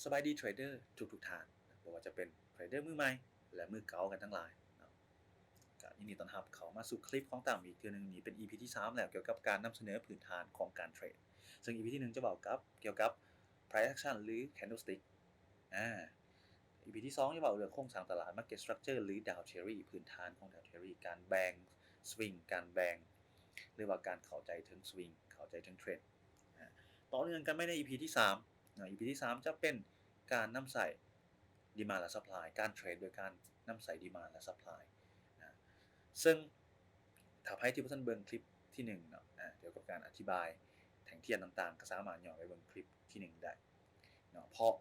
ສະບາຍດີເທຣດເດີທຸກໆທ່ານ, ບໍ່ວ່າຈະເປັນເທຣດເດີມືໃໝ່ ແລະ ມືເກົ່າກັນທັງຫຼາຍເນາະ, ກໍຍິນດີຕ້ອນຮັບເຂົ້າມາສູ່ຄລິບຂອງຕາມອີກເທື່ອໜຶ່ງ. ນີ້ເປັນອີພີທີສາມແລ້ວ ກ່ຽວກັບການນຳສະເໜີພື້ນຖານຂອງການເທຣດ. ເຊິ່ງອີພີທີໜຶ່ງຈະເວົ້າກັບ ກ່ຽວກັບ price action ຫຼື candlestick ອາ ອີພີທີສອງຈະເວົ້າເລື່ອງໂຄງສ້າງຕະຫຼາດ market structure ຫຼື Dow Theory ພື້ນຖານຂອງ Dow Theory ການແບ່ງ swing ການແບ່ງ ຫຼືວ່າການເຂົ້າໃຈເຖິງ swing ເຂົ້າໃຈເຖິງ trend. ອາ ຕໍ່ເນື່ອງກັນໄປໃນອີພີທີສາມເນາະ, ອີພີທີສາມຈະເປັນການນຳໃຊ້ demand ແລະ supply ການເທຣດໂດຍການນຳໃຊ້ demand ແລະ supply ອາ ເຊິ່ງຖ້າໃຜທີ່ບໍ່ທັນເບິ່ງຄລິບທີໜຶ່ງເນາະ ອາ ກ່ຽວກັບການອະທິບາຍແທ່ງທຽນຕ່າງໆ ກໍສາມາດຍ້ອນໄປເບິ່ງຄລິບທີໜຶ່ງໄດ້ເນາະ, ເພາະ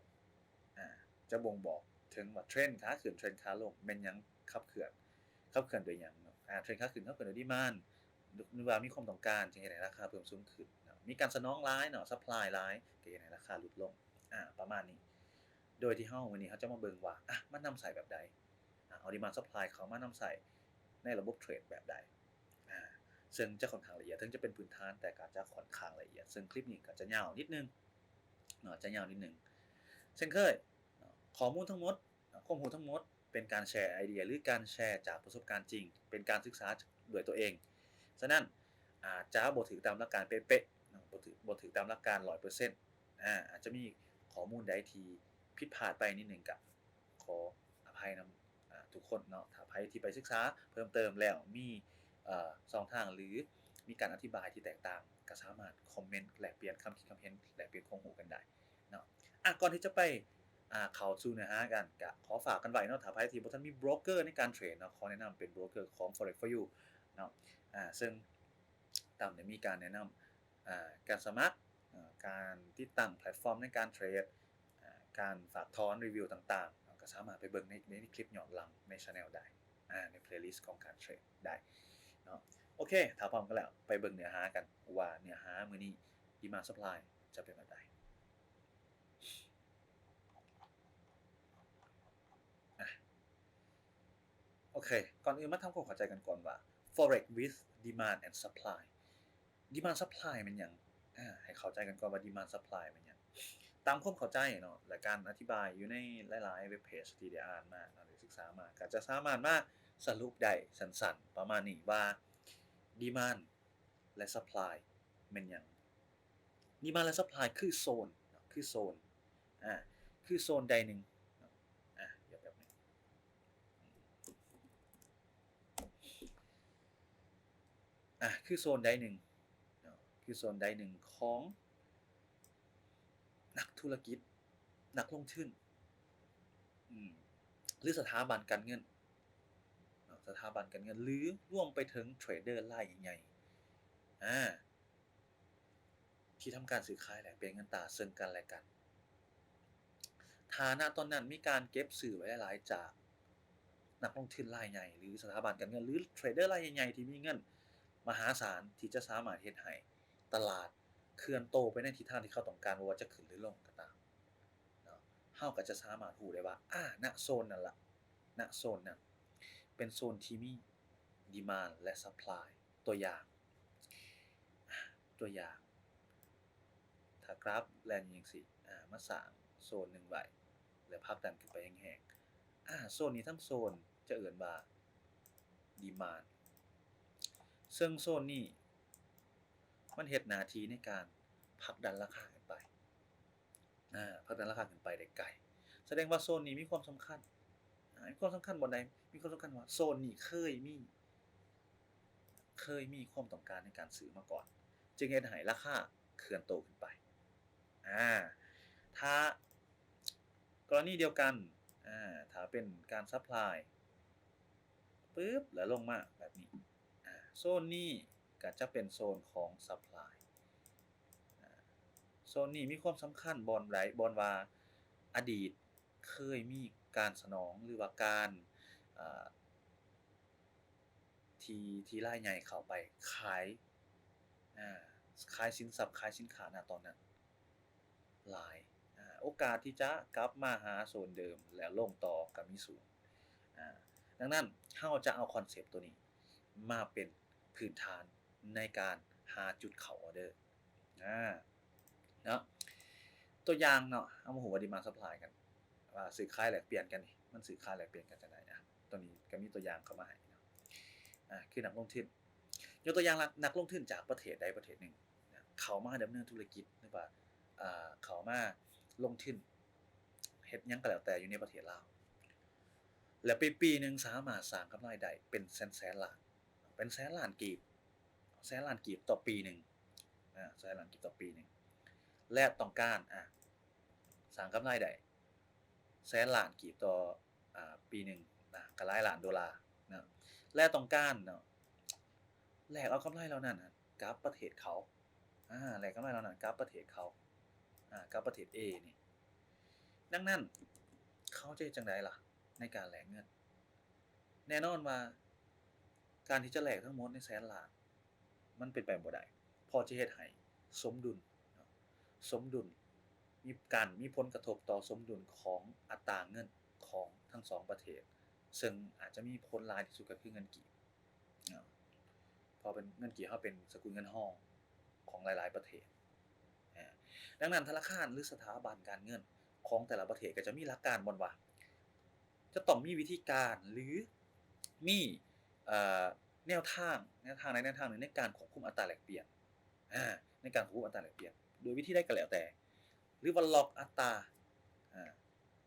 ອາ ຈະບົ່ງບອກເຖິງວ່າເທຣນຂາຂຶ້ນ ເທຣນຂາລົງແມ່ນຫຍັງຂັບເຄື່ອນ, ຂັບເຄື່ອນໂດຍຫຍັງເນາະ. ອາ ເທຣນຂາຂຶ້ນຂັບເຄື່ອນໂດຍ demand ຫຼືວ່າມີຄວາມຕ້ອງການ ຈຶ່ງເຮັດໃຫ້ລາຄາເພີ່ມສູງຂຶ້ນເນາະ, ມີການສະໜອງຫຼາຍເນາະ supply ຫຼາຍ ກໍເຮັດໃຫ້ລາຄາຫຼຸດລົງ ອາ ປະມານນີ້. ໂດຍທີ່ເຮົາ ມື້ນີ້ເຮົາຈະມາເບິ່ງວ່າ ອາ ມັນນຳໃຊ້ແບບໃດ ອາ ເອົາ demand supply ເຂົ້າມານຳໃຊ້ໃນລະບົບເທຣດແບບໃດ ອາ ເຊິ່ງຈະຂ້ອນຂ້າງລະອຽດ, ເຖິງຈະເປັນພື້ນຖານ ແຕ່ກໍຈະຂ້ອນຂ້າງລະອຽດ, ເຊິ່ງຄລິບນີ້ກໍຈະຍາວນິດໜຶ່ງເນາະ ຈະຍາວນິດໜຶ່ງ. ເຊັ່ນເຄີຍ ຂໍ້ມູນທັງໝົດ ຄວາມຮູ້ທັງໝົດເປັນການແຊໄອເດຍ ຫຼື ການແຊຈາກປະສົບການຈິງ, ເປັນການສຶກສາດ້ວຍຕົວເອງ. ສະນັ້ນ ອາດຈະບໍ່ຖືກຕາມຫຼັກການເປະໆເນາະ, ບໍ່ຖືກ ບໍ່ຖືກຕາມຫຼັກການຮ້ອຍເປີເຊັນ ອາ ອາດຈະມີຂໍ້ມູນໃດທີ່ຜິດພາດໄປນິດໜຶ່ງ ກະຂໍອະໄພນຳ ອາ ທຸກຄົນເນາະ. ຖ້າໃຜທີ່ໄປສຶກສາເພີ່ມເຕີມແລ້ວມີ ເອີ ຊ່ອງທາງ ຫຼື ມີການອະທິບາຍທີ່ແຕກຕ່າງ ກໍສາມາດຄອມເມັນແລກປ່ຽນຄຳຄິດຄຳເຫັນ ແລກປ່ຽນຄວາມຮູ້ກັນໄດ້ເນາະ. ອາ ກ່ອນທີ່ຈະໄປ ອາ ເຂົ້າສູ່ເນື້ອຫາກັນ ກະຂໍຝາກກັນໄວ້ເນາະ, ຖ້າໃຜທີ່ບໍ່ທັນມີໂບຣກເກີໃນການເທຣດເນາະ, ຂໍແນະນຳເປັນໂບຣກເກີຂອງ Forex for You ເນາະ. ອາ ເຊິ່ງຕາມໄດ້ມີການແນະນຳ ອາ ການສະໝັກ ອາ ການຕິດຕັ້ງແພລດຟອມໃນການເທຣດ ອາ ການຝາກຖອນ review ຕ່າງໆເນາະ, ກໍສາມາດໄປເບິ່ງໃນ ໃນຄລິບຍ້ອນຫຼັງໃນ channel ໄດ້ ອາ ໃນ playlist ຂອງການເທຣດໄດ້ເນາະ. ໂອເຄ ຖ້າພ້ອມກັນແລ້ວ ໄປເບິ່ງເນື້ອຫາກັນວ່າເນື້ອຫາມື້ນີ້ demand supply ຈະເປັນແບບໃດ. ອາ ໂອເຄ ກ່ອນອື່ນມາທຳຄວາມເຂົ້າໃຈກັນກ່ອນວ່າ Forex with demand and supply. Demand supply ແມ່ນຫຍັງ? ອາ ໃຫ້ເຂົ້າໃຈກັນກ່ອນວ່າ demand supply ແມ່ນຫຍັງ. ຕາມຄວາມເຂົ້າໃຈເນາະ ແລະ ການອະທິບາຍຢູ່ໃນຫຼາຍໆເວັບເພຈທີ່ໄດ້ອ່ານມາເນາະ ໄດ້ສຶກສາມາ ກໍຈະສາມາດມາສະຫຼຸບໄດ້ສັ້ນໆປະມານນີ້ວ່າ demand ແລະ supply ແມ່ນຫຍັງ? Demand ແລະ supply ຄືໂຊນເນາະ ຄືໂຊນ ອາ ຄືໂຊນໃດໜຶ່ງເນາະ ອາ ດຽວແປັບໜຶ່ງ ອາ ຄືໂຊນໃດໜຶ່ງເນາະ ຄືໂຊນໃດໜຶ່ງຂອງນັກທຸລະກິດ ນັກລົງທຶນ ອາ ຫຼື ສະຖາບັນການເງິນເນາະ ສະຖາບັນການເງິນ ຫຼື ລວມໄປເຖິງເທຣດເດີລາຍໃຫຍ່ໆ ອາ ທີ່ທຳການຊື້ຂາຍແລກປ່ຽນເງິນຕາເຊິ່ງກັນແລະກັນ. ຖ້ານະຕອນນັ້ນມີການເກັບຊື້ໄວ້ຫຼາຍໆຈາກນັກລົງທຶນລາຍໃຫຍ່ ຫຼື ສະຖາບັນການເງິນ ຫຼື ເທຣດເດີລາຍໃຫຍ່ໆທີ່ມີເງິນມະຫາສານ ທີ່ຈະສາມາດເຮັດໃຫ້ຕະຫຼາດເຄື່ອນໂຕໄປໃນທິດທາງທີ່ເຂົາຕ້ອງການ ບໍ່ວ່າຈະຂຶ້ນ ຫຼື ລົງກໍຕາມເນາະ, ເຮົາກໍຈະສາມາດຮູ້ໄດ້ວ່າ ອາ ນະໂຊນນັ້ນລະ ນະໂຊນນັ້ນເປັນໂຊນທີ່ມີ demand ແລະ supply. ຕົວຢ່າງ ຕົວຢ່າງ ຖ້າກຣາຟແລ່ນຢູ່ຈັ່ງຊີ້ ອາ ມາສ້າງໂຊນໜຶ່ງໄວ້ ແລ້ວຜັກດັນຂຶ້ນໄປແຮງໆ ອາ ໂຊນນີ້ທັງໂຊນຈະເອີ້ນວ່າ demand ເຊິ່ງໂຊນນີ້ມັນເຮັດໜ້າທີ່ໃນການຜັກດັນລາຄາຂຶ້ນໄປ ອາ ຜັກດັນລາຄາຂຶ້ນໄປໄດ້ໄກ ສະແດງວ່າໂຊນນີ້ມີຄວາມສຳຄັນ ອາ ມີຄວາມສຳຄັນບ່ອນໃດ? ມີຄວາມສຳຄັນວ່າໂຊນນີ້ເຄີຍມີ ເຄີຍມີຄວາມຕ້ອງການໃນການຊື້ມາກ່ອນ ຈຶ່ງເຮັດໃຫ້ລາຄາເຄື່ອນໂຕຂຶ້ນໄປ. ອາ ຖ້າກໍລະນີດຽວກັນ ອາ ຖ້າເປັນການ supply ປຶບ ແລ້ວລົງມາແບບນີ້ ອາ ໂຊນນີ້ກໍຈະເປັນໂຊນຂອງ supply. ອາ ໂຊນນີ້ມີຄວາມສຳຄັນບ່ອນໃດ? ບ່ອນວ່າອະດີດເຄີຍມີການສະໜອງ ຫຼືວ່າການ ອາ ທີ່ ທີ່ລາຍໃຫຍ່ເຂົ້າໄປຂາຍ ອາ ຂາຍສິນຊັບ ຂາຍສິນຄ້ານະຕອນນັ້ນຫຼາຍ ອາ ໂອກາດທີ່ຈະກັບມາຫາໂຊນເດີມແລ້ວລົງຕໍ່ກໍມີສູງ. ອາ ດັ່ງນັ້ນ ເຮົາຈະເອົາຄອນເຊັບຕົວນີ້ມາເປັນພື້ນຖານໃນການຫາຈຸດເຂົ້າອອເດີ ອາ ເນາະ. ຕົວຢ່າງເນາະ ເຮົາມາຮູ້ວ່າ demand supply ກັນ ວ່າຊື້ຂາຍແລກປ່ຽນກັນນີ້ ມັນຊື້ຂາຍແລກປ່ຽນກັນຈັ່ງໃດ. ອາ ຕົວນີ້ກໍມີຕົວຢ່າງເຂົ້າມາໃຫ້ເນາະ ອາ ຄືນັກລົງທຶນ ຍົກຕົວຢ່າງ ນັກ ນັກລົງທຶນຈາກປະເທດໃດປະເທດໜຶ່ງນະ ເຂົ້າມາດຳເນີນທຸລະກິດ ຫຼືວ່າ ອາ ເຂົ້າມາລົງທຶນເຮັດຫຍັງກໍແລ້ວແຕ່ຢູ່ໃນປະເທດລາວ ແລ້ວປີໆໜຶ່ງສາມາດສ້າງກຳໄລໄດ້ເປັນແສນໆລ້ານ ເປັນແສນລ້ານກີບ ແສນລ້ານກີບຕໍ່ປີໜຶ່ງ ອາ ແສນລ້ານກີບຕໍ່ປີໜຶ່ງ ແລະ ຕ້ອງການ ອາ ສ້າງກຳໄລໄດ້ແສນລ້ານກີບຕໍ່ ອາ ປີໜຶ່ງນະ ກໍຫຼາຍລ້ານໂດລານະ ແລະ ຕ້ອງການເນາະ ແລກເອົາກຳໄລເຫຼົ່ານັ້ນນະກັບປະເທດເຂົາ ອາ ແລກກຳໄລເຫຼົ່ານັ້ນກັບປະເທດເຂົາ ອາ ກັບປະເທດ A ນີ້. ດັ່ງນັ້ນ ເຂົາຈະເຮັດຈັ່ງໃດລະໃນການແລກເງິນ? ແນ່ນອນວ່າ ການທີ່ຈະແລກທັງໝົດໃນແສນລ້ານ ມັນເປັນໄປບໍ່ໄດ້ ເພາະຈະເຮັດໃຫ້ສົມດຸນເນາະ ສົມດຸນ ມີການ ມີຜົນກະທົບຕໍ່ສົມດຸນຂອງອັດຕາເງິນຂອງທັງສອງປະເທດ ເຊິ່ງອາດຈະມີຜົນຫຼາຍທີ່ສຸດກໍຄືເງິນກີບເນາະ ເພາະເປັນ ເງິນກີບເຮົາເປັນສະກຸນເງິນຮອງຂອງຫຼາຍໆປະເທດ. ອາ ດັ່ງນັ້ນ ທະນາຄານ ຫຼື ສະຖາບັນການເງິນຂອງແຕ່ລະປະເທດກໍຈະມີຫຼັກການບ່ອນວ່າ ຈະຕ້ອງມີວິທີການ ຫຼື ມີ ເອີ ແນວທາງ ແນວທາງໃດແນວທາງໜຶ່ງໃນການຄວບຄຸມອັດຕາແລກປ່ຽນ ອາ ໃນການຄວບຄຸມອັດຕາແລກປ່ຽນ ໂດຍວິທີໃດກໍແລ້ວແຕ່ ຫຼືວ່າລັອກອັດຕາ ອາ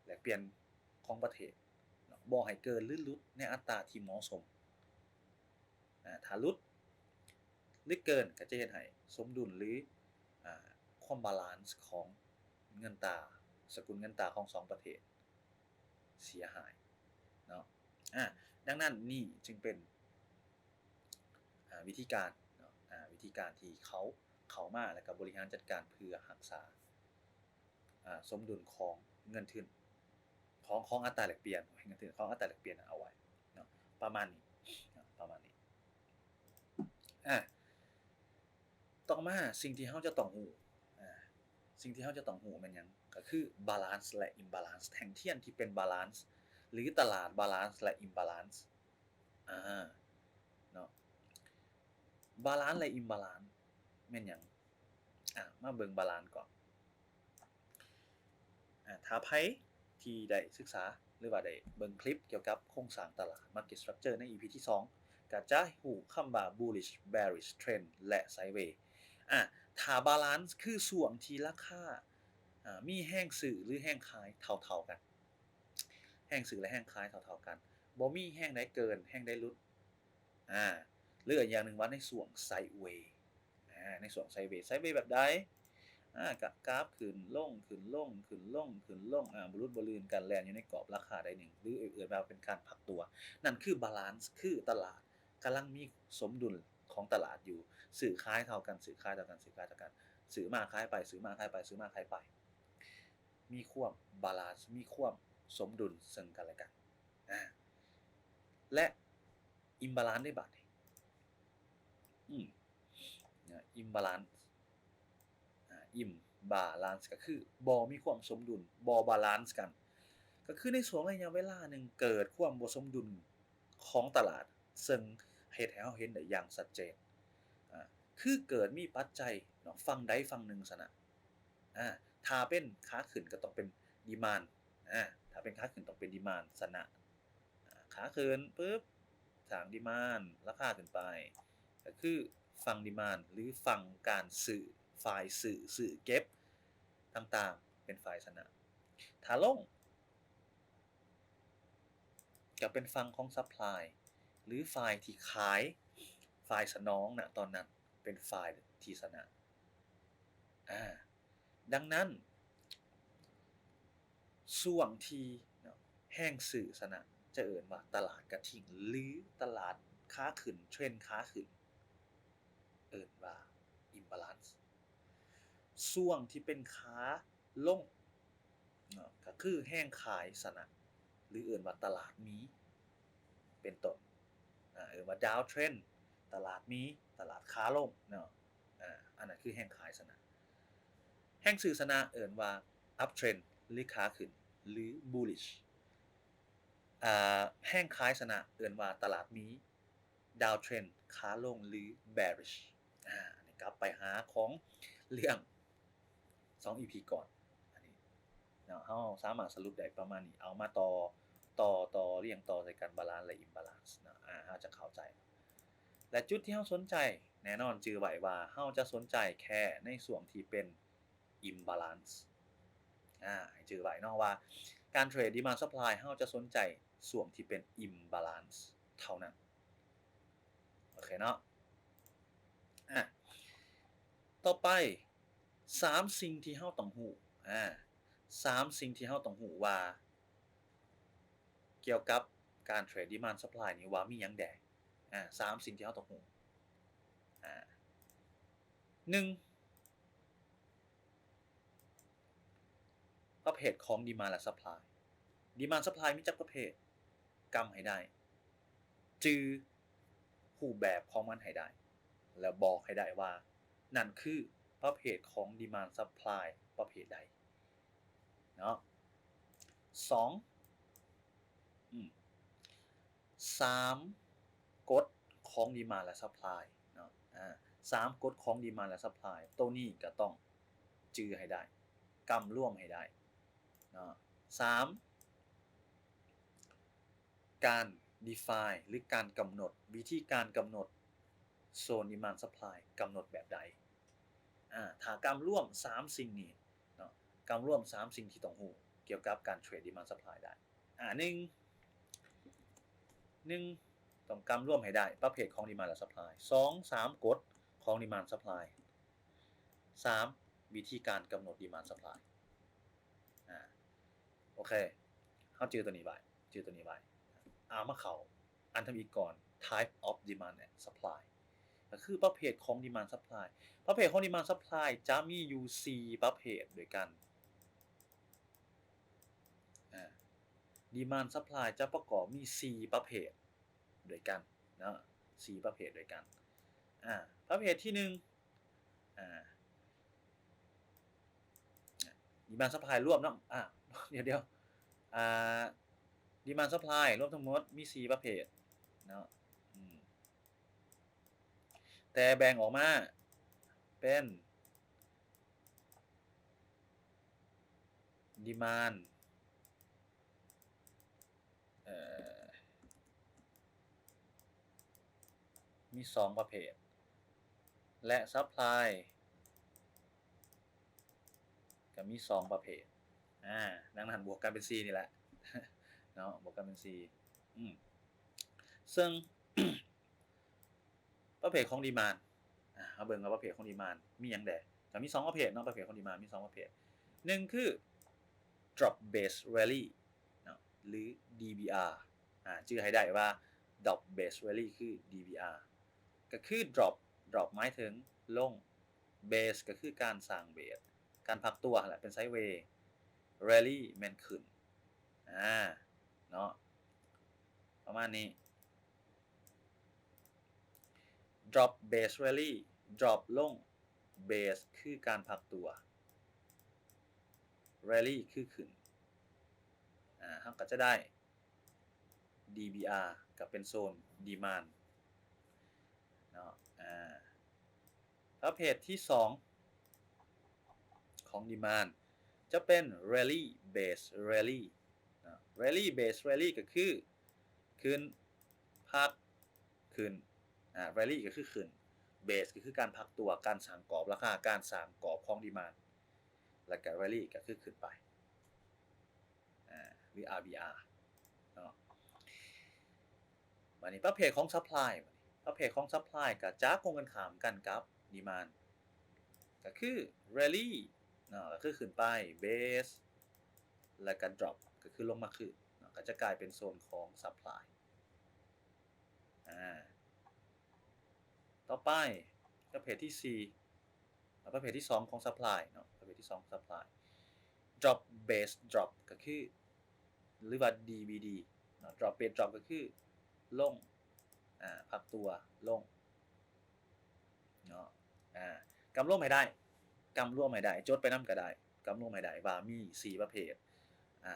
ແລກປ່ຽນຂອງປະເທດເນາະ ບໍ່ໃຫ້ເກີນ ຫຼື ຫຼຸດໃນອັດຕາທີ່ເໝາະສົມ. ອາ ຖ້າຫຼຸດ ຫຼື ເກີນ ກໍຈະເຮັດໃຫ້ສົມດຸນ ຫຼື ອາ ຄວາມບາລານຂອງເງິນຕາ ສະກຸນເງິນຕາຂອງສອງປະເທດເສຍຫາຍເນາະ. ອາ ດັ່ງນັ້ນນີ້ຈຶ່ງເປັນ ອາ ວິທີການເນາະ ອາ ວິທີການທີ່ເຂົາເຂົ້າມາ ແລ້ວກໍບໍລິຫານຈັດການເພື່ອຮັກສາ ອາ ສົມດຸນຂອງເງິນທຶນ ຂອງ ຂອງອັດຕາແລກປ່ຽນ ເງິນທຶນ ຂອງອັດຕາແລກປ່ຽນນັ້ນເອົາໄວ້ເນາະ ປະມານນີ້ເນາະ ປະມານນີ້. ອາ ຕໍ່ມາສິ່ງທີ່ເຮົາຈະຕ້ອງຮູ້ ອາ ສິ່ງທີ່ເຮົາຈະຕ້ອງຮູ້ແມ່ນຫຍັງ? ກໍຄື balance ແລະ imbalance ແທ່ງທຽນທີ່ເປັນ balance ຫຼື ຕະຫຼາດ balance ແລະ imbalance ອາ ເນາະ balance ແລະ imbalance ແມ່ນຫຍັງ? ອາ ມາເບິ່ງ balance ກ່ອນ. ອາ ຖ້າໃຜທີ່ໄດ້ສຶກສາ ຫຼືວ່າໄດ້ເບິ່ງຄລິບກ່ຽວກັບໂຄງສ້າງຕະຫຼາດ market structure ໃນ ອີພີ ທີສອງ ກໍຈະຮູ້ຄຳວ່າ bullish bearish trend ແລະ sideways. ອາ ຖ້າ balance ຄືຊ່ວງທີ່ລາຄາ ອາ ມີແຮງຊື້ ຫຼື ແຮງຂາຍເທົ່າໆກັນ ແຮງຊື້ ແລະ ແຮງຂາຍເທົ່າໆກັນ ບໍ່ມີແຮງໃດເກີນ ແຮງໃດຫຼຸດ ອາ ຫຼື ອີກຢ່າງໜຶ່ງວ່າໃນຊ່ວງ sideways ອາ ໃນຊ່ວງ sideways sideways ແບບໃດ? ອາ ກະກາບຂຶ້ນລົງ ຂຶ້ນລົງ ຂຶ້ນລົງ ຂຶ້ນລົງ ອາ ບໍ່ຫຼຸດບໍ່ລື່ນກັນ ແລ່ນຢູ່ໃນກອບລາຄາໃດໜຶ່ງ ຫຼື ເອີ້ນວ່າເປັນການພັກຕົວ ນັ້ນຄື balance ຄືຕະຫຼາດກຳລັງມີສົມດຸນຂອງຕະຫຼາດຢູ່ ຊື້ຂາຍເທົ່າກັນ ຊື້ຂາຍເທົ່າກັນ ຊື້ຂາຍເທົ່າກັນ ຊື້ມາຂາຍໄປ ຊື້ມາຂາຍໄປ ຊື້ມາຂາຍໄປ ມີຄວາມ balance ມີຄວາມສົມດຸນເຊິ່ງກັນແລະກັນ ອາ ແລະ imbalance ເດ້ບາດນີ້ ອືມ ນະ imbalance ອາ imbalance ກໍຄືບໍ່ມີຄວາມສົມດຸນ ບໍ່ balance ກັນ ກໍຄືໃນຊ່ວງໄລຍະເວລາໜຶ່ງເກີດຄວາມບໍ່ສົມດຸນຂອງຕະຫຼາດ ເຊິ່ງເຮັດໃຫ້ເຮົາເຫັນໄດ້ຢ່າງຊັດເຈນ ອາ ຄືເກີດມີປັດໄຈເນາະ ຝັ່ງໃດຝັ່ງໜຶ່ງຊະນະ ອາ ຖ້າເປັນຂາຂຶ້ນກໍຕ້ອງເປັນ demand ອາ ຖ້າເປັນຂາຂຶ້ນຕ້ອງເປັນ demand ຊະນະ ອາ ຂາຂຶ້ນປຶບ ສ້າງ demand ລາຄາຂຶ້ນໄປ ກໍຄືຝັ່ງ demand ຫຼື ຝັ່ງການຊື້ ຝ່າຍຊື້ ຊື້ເກັບຕ່າງໆ ເປັນຝ່າຍຊະນະ ຖ້າລົງ ກໍເປັນຝັ່ງຂອງ supply ຫຼື ຝ່າຍທີ່ຂາຍ ຝ່າຍສະໜອງນະຕອນນັ້ນເປັນຝ່າຍທີ່ຊະນະ ອາ ດັ່ງນັ້ນ ຊ່ວງທີ່ເນາະ ແຮງຊື້ຊະນະ ຈະເອີ້ນວ່າຕະຫຼາດກະທິງ ຫຼື ຕະຫຼາດຂາຂຶ້ນ ເທຣນຂາຂຶ້ນ ເອີ້ນວ່າ imbalance ຊ່ວງທີ່ເປັນຂາລົງເນາະ ກໍຄືແຮງຂາຍຊະນະ ຫຼື ເອີ້ນວ່າຕະຫຼາດມີ ເປັນຕົ້ນ ອາ ເອີ້ນວ່າ downtrend ຕະຫຼາດມີ ຕະຫຼາດຂາລົງເນາະ ອາ ອັນນັ້ນຄືແຮງຂາຍຊະນະ ແຮງຊື້ຊະນະເອີ້ນວ່າ uptrend ຫຼື ຂາຂຶ້ນ ຫຼື bullish ອາ ແຮງຂາຍຊະນະເອີ້ນວ່າຕະຫຼາດມີ downtrend ຂາລົງ ຫຼື bearish ອາ ອັນນີ້ກັບໄປຫາຂອງເລື່ອງສອງ ອີພີ ກ່ອນ ອ ເນາະ ເຮົາສາມາດສະຫຼຸບໄດ້ປະມານນີ້ ເອົາມາຕໍ່ ຕໍ່ ຕໍ່ ລຽງຕໍ່ໃສ່ກັນ balance ແລະ imbalance ເນາະ ອາ ເຮົາຈະເຂົ້າໃຈ. ແລະ ຈຸດທີ່ເຮົາສົນໃຈ ແນ່ນອນຈື່ໄວ້ວ່າເຮົາຈະສົນໃຈແຄ່ໃນຊ່ວງທີ່ເປັນ imbalance ອາ ໃຫ້ຈື່ໄວ້ເນາະວ່າ ການເທຣດ demand supply ເຮົາຈະສົນໃຈຊ່ວງທີ່ເປັນ imbalance ເທົ່ານັ້ນ. ໂອເຄເນາະ ອາ ຕໍ່ໄປ ສາມສິ່ງທີ່ເຮົາຕ້ອງຮູ້ ອາ ສາມສິ່ງທີ່ເຮົາຕ້ອງຮູ້ວ່າ ກ່ຽວກັບການເທຣດ demand supply ນີ້ວ່າມີຫຍັງແດ່ ອາ ສາມສິ່ງທີ່ເຮົາຕ້ອງຮູ້ ອາ ໜຶ່ງ ປະເພດຂອງ demand ແລະ supply. demand supply ມີຈັກປະເພດ? ກຳໃຫ້ໄດ້ ຈື່ຮູບແບບຂອງມັນໃຫ້ໄດ້ ແລ້ວບອກໃຫ້ໄດ້ວ່າ ນັ້ນຄືປະເພດຂອງ demand supply ປະເພດໃດເນາະ. ສອງ ອືມ ສາມກົດຂອງ demand ແລະ supply ເນາະ ອາ ສາມກົດຂອງ demand ແລະ supply ໂຕນີ້ກໍຕ້ອງຈື່ໃຫ້ໄດ້ ກຳລວມໃຫ້ໄດ້ເນາະ. ສາມ ການ define ຫຼື ການກຳນົດ ວິທີການກຳນົດ zone demand supply ກຳນົດແບບໃດ? ອາ ຖ້າກຳລວມສາມສິ່ງນີ້ເນາະ ກຳລວມສາມສິ່ງທີ່ຕ້ອງຮູ້ກ່ຽວກັບການເທຣດ demand supply ໄດ້ ອາ ໜຶ່ງ ໜຶ່ງ ຕ້ອງກຳລວມໃຫ້ໄດ້ປະເພດຂອງ demand ແລະ supply. ສອງ ສາມກົດຂອງ demand supply. ສາມ ວິທີການກຳນົດ demand supply. ອາ ໂອເຄ ເຮົາຈື່ຕົວນີ້ໄວ້ ຈື່ຕົວນີ້ໄວ້. ເອົາມາເຂົ້າອັນທຳອິດກ່ອນ type of demand and supply ກໍຄືປະເພດຂອງ demand supply. ປະເພດຂອງ demand supply ຈະມີຢູ່ສີ່ປະເພດດ້ວຍກັນ. ອາ demand supply ຈະປະກອບມີສີ່ປະເພດ ດ້ວຍກັນເນາະ ສີ່ປະເພດດ້ວຍກັນ. ອາ ປະເພດທີໜຶ່ງ ອາ demand supply ລວມເນາະ ອາ ດຽວໆ ອາ demand supply ລວມທັງໝົດມີສີ່ປະເພດເນາະ ອືມ ແຕ່ແບ່ງອອກມາເປັນ demand ເອີ ມີສອງປະເພດ ແລະ supply ກໍມີສອງປະເພດ. ອາ ດັ່ງນັ້ນບວກກັນເປັນສີ່ນີ້ແຫຼະເນາະ ບວກກັນເປັນສີ່ ອືມ ເຊິ່ງ ປະເພດຂອງ demand ອາ ເຮົາເບິ່ງວ່າປະເພດຂອງ demand ມີຫຍັງແດ່? ກໍມີສອງປະເພດເນາະ ປະເພດຂອງ demand ມີສອງປະເພດ. ໜຶ່ງຄື drop based rally ເນາະ ຫຼື DBR ອາ ຈື່ໃຫ້ໄດ້ວ່າ drop based rally ຄື DBR ກໍຄື drop drop ໝາຍເຖິງລົງ base ກໍຄືການສ້າງ base ການພັກຕົວຫັ້ນແຫຼະ ເປັນ sideways. rally ແມ່ນຂຶ້ນ ອາ ເນາະ ປະມານນີ້. drop base rally drop ລົງ base ຄືການພັກຕົວ rally ຄືຂຶ້ນ ອາ ເຮົາກໍຈະໄດ້ DBR ກໍເປັນໂຊນ demand ເນາະ ອາ ປະເພດທີສອງຂອງ demand ຈະເປັນ rally based rally ເນາະ rally based rally ກໍຄືຂຶ້ນ ພັກ ຂຶ້ນ ອາ rally ກໍຄືຂຶ້ນ base ກໍຄືການພັກຕົວ ການສ້າງກອບລາຄາ ການສ້າງກອບຂອງ demand ແລ້ວກໍ rally ກໍຄືຂຶ້ນໄປ ອາ ຫຼື RBR ເນາະ. ບາດນີ້ປະເພດຂອງ supply ບາດນີ້ປະເພດຂອງ supply ກໍຈະກົງກັນຂ້າມກັນກັບ demand ກໍຄື rally ເນາະ ກໍຄືຂຶ້ນໄປ base ແລ້ວກໍ drop ກໍຄືລົງມາຄືນເນາະ ກໍຈະກາຍເປັນໂຊນຂອງ supply. ອາ ຕໍ່ໄປປະເພດທີສີ່ ປະເພດທີສອງຂອງ supply ເນາະ ປະເພດທີສອງຂອງ supply drop base drop ກໍຄື ຫຼືວ່າ DBD ເນາະ drop base drop ກໍຄືລົງ ອາ ພັກຕົວລົງເນາະ ອາ ກຳລວມໃຫ້ໄດ້ ກຳລວມໃຫ້ໄດ້ ຈົດໄປນຳກໍໄດ້ ກຳລວມໃຫ້ໄດ້ວ່າມີສີ່ປະເພດ ອາ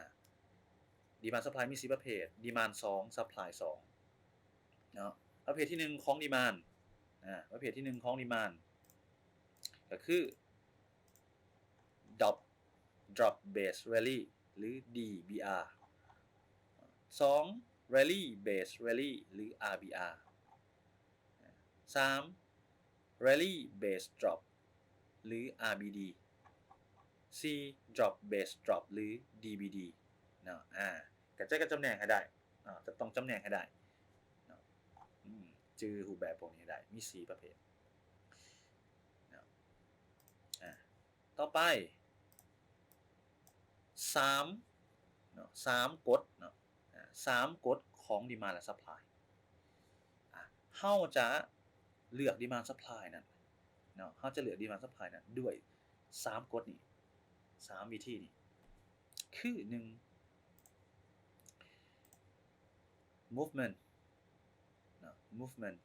demand supply ມີສີ່ປະເພດ demand ສອງ supply ສອງເນາະ ປະເພດທີໜຶ່ງຂອງ demand ອາ ປະເພດທີໜຶ່ງຂອງ demand ກໍຄື drop drop based rally ຫຼື DBR ສອງ rally based rally ຫຼື RBR ສາມ rally based drop ຫຼື RBD ສີ່ drop based drop ຫຼື DBD ເນາະ ອາ ກະຈະກະຈຳແນກໃຫ້ໄດ້ເນາະ ຈະຕ້ອງຈຳແນກໃຫ້ໄດ້ເນາະ ອືມ ຈື່ຮູບແບບພວກນີ້ໃຫ້ໄດ້ ມີສີ່ປະເພດເນາະ ອາ ຕໍ່ໄປ ສາມເນາະ ສາມກົດເນາະ ອາ ສາມກົດຂອງ demand ແລະ supply ອາ ເຮົາຈະເລືອກ demand supply ນັ້ນເນາະ ເຮົາຈະເລືອກ demand supply ນັ້ນດ້ວຍສາມກົດນີ້ ສາມວິທີນີ້ ຄື ໜຶ່ງ movement ເນາະ movement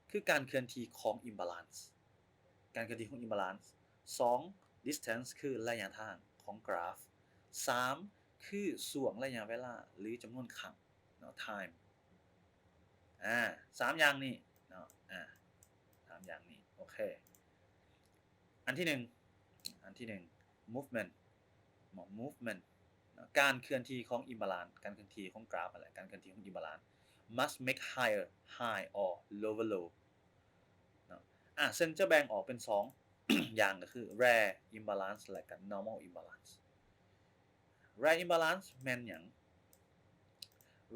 ຄືການເຄື່ອນທີ່ຂອງ imbalance ການເຄື່ອນທີ່ຂອງ imbalance ສອງ distance ຄືໄລຍະທາງຂອງກຣາຟ ສາມ ຄືຊ່ວງໄລຍະເວລາ ຫຼື ຈຳນວນຄັ້ງເນາະ time ອາ ສາມຢ່າງນີ້ເນາະ ອາ ສາມຢ່າງນີ້ ໂອເຄ ອັນທີໜຶ່ງ ອັນທີໜຶ່ງ movement ເນາະ movement ເນາະ ການເຄື່ອນທີ່ຂອງ imbalance ການເຄື່ອນທີ່ຂອງກຣາຟຫັ້ນແຫຼະ ການເຄື່ອນທີ່ຂອງ imbalance must make higher high or lower low ເນາະ ອາ ເຊິ່ງຈະແບ່ງອອກເປັນສອງຢ່າງ ກໍຄື rare imbalance ແລະ ກໍ normal imbalance rare imbalance ແມ່ນຫຍັງ?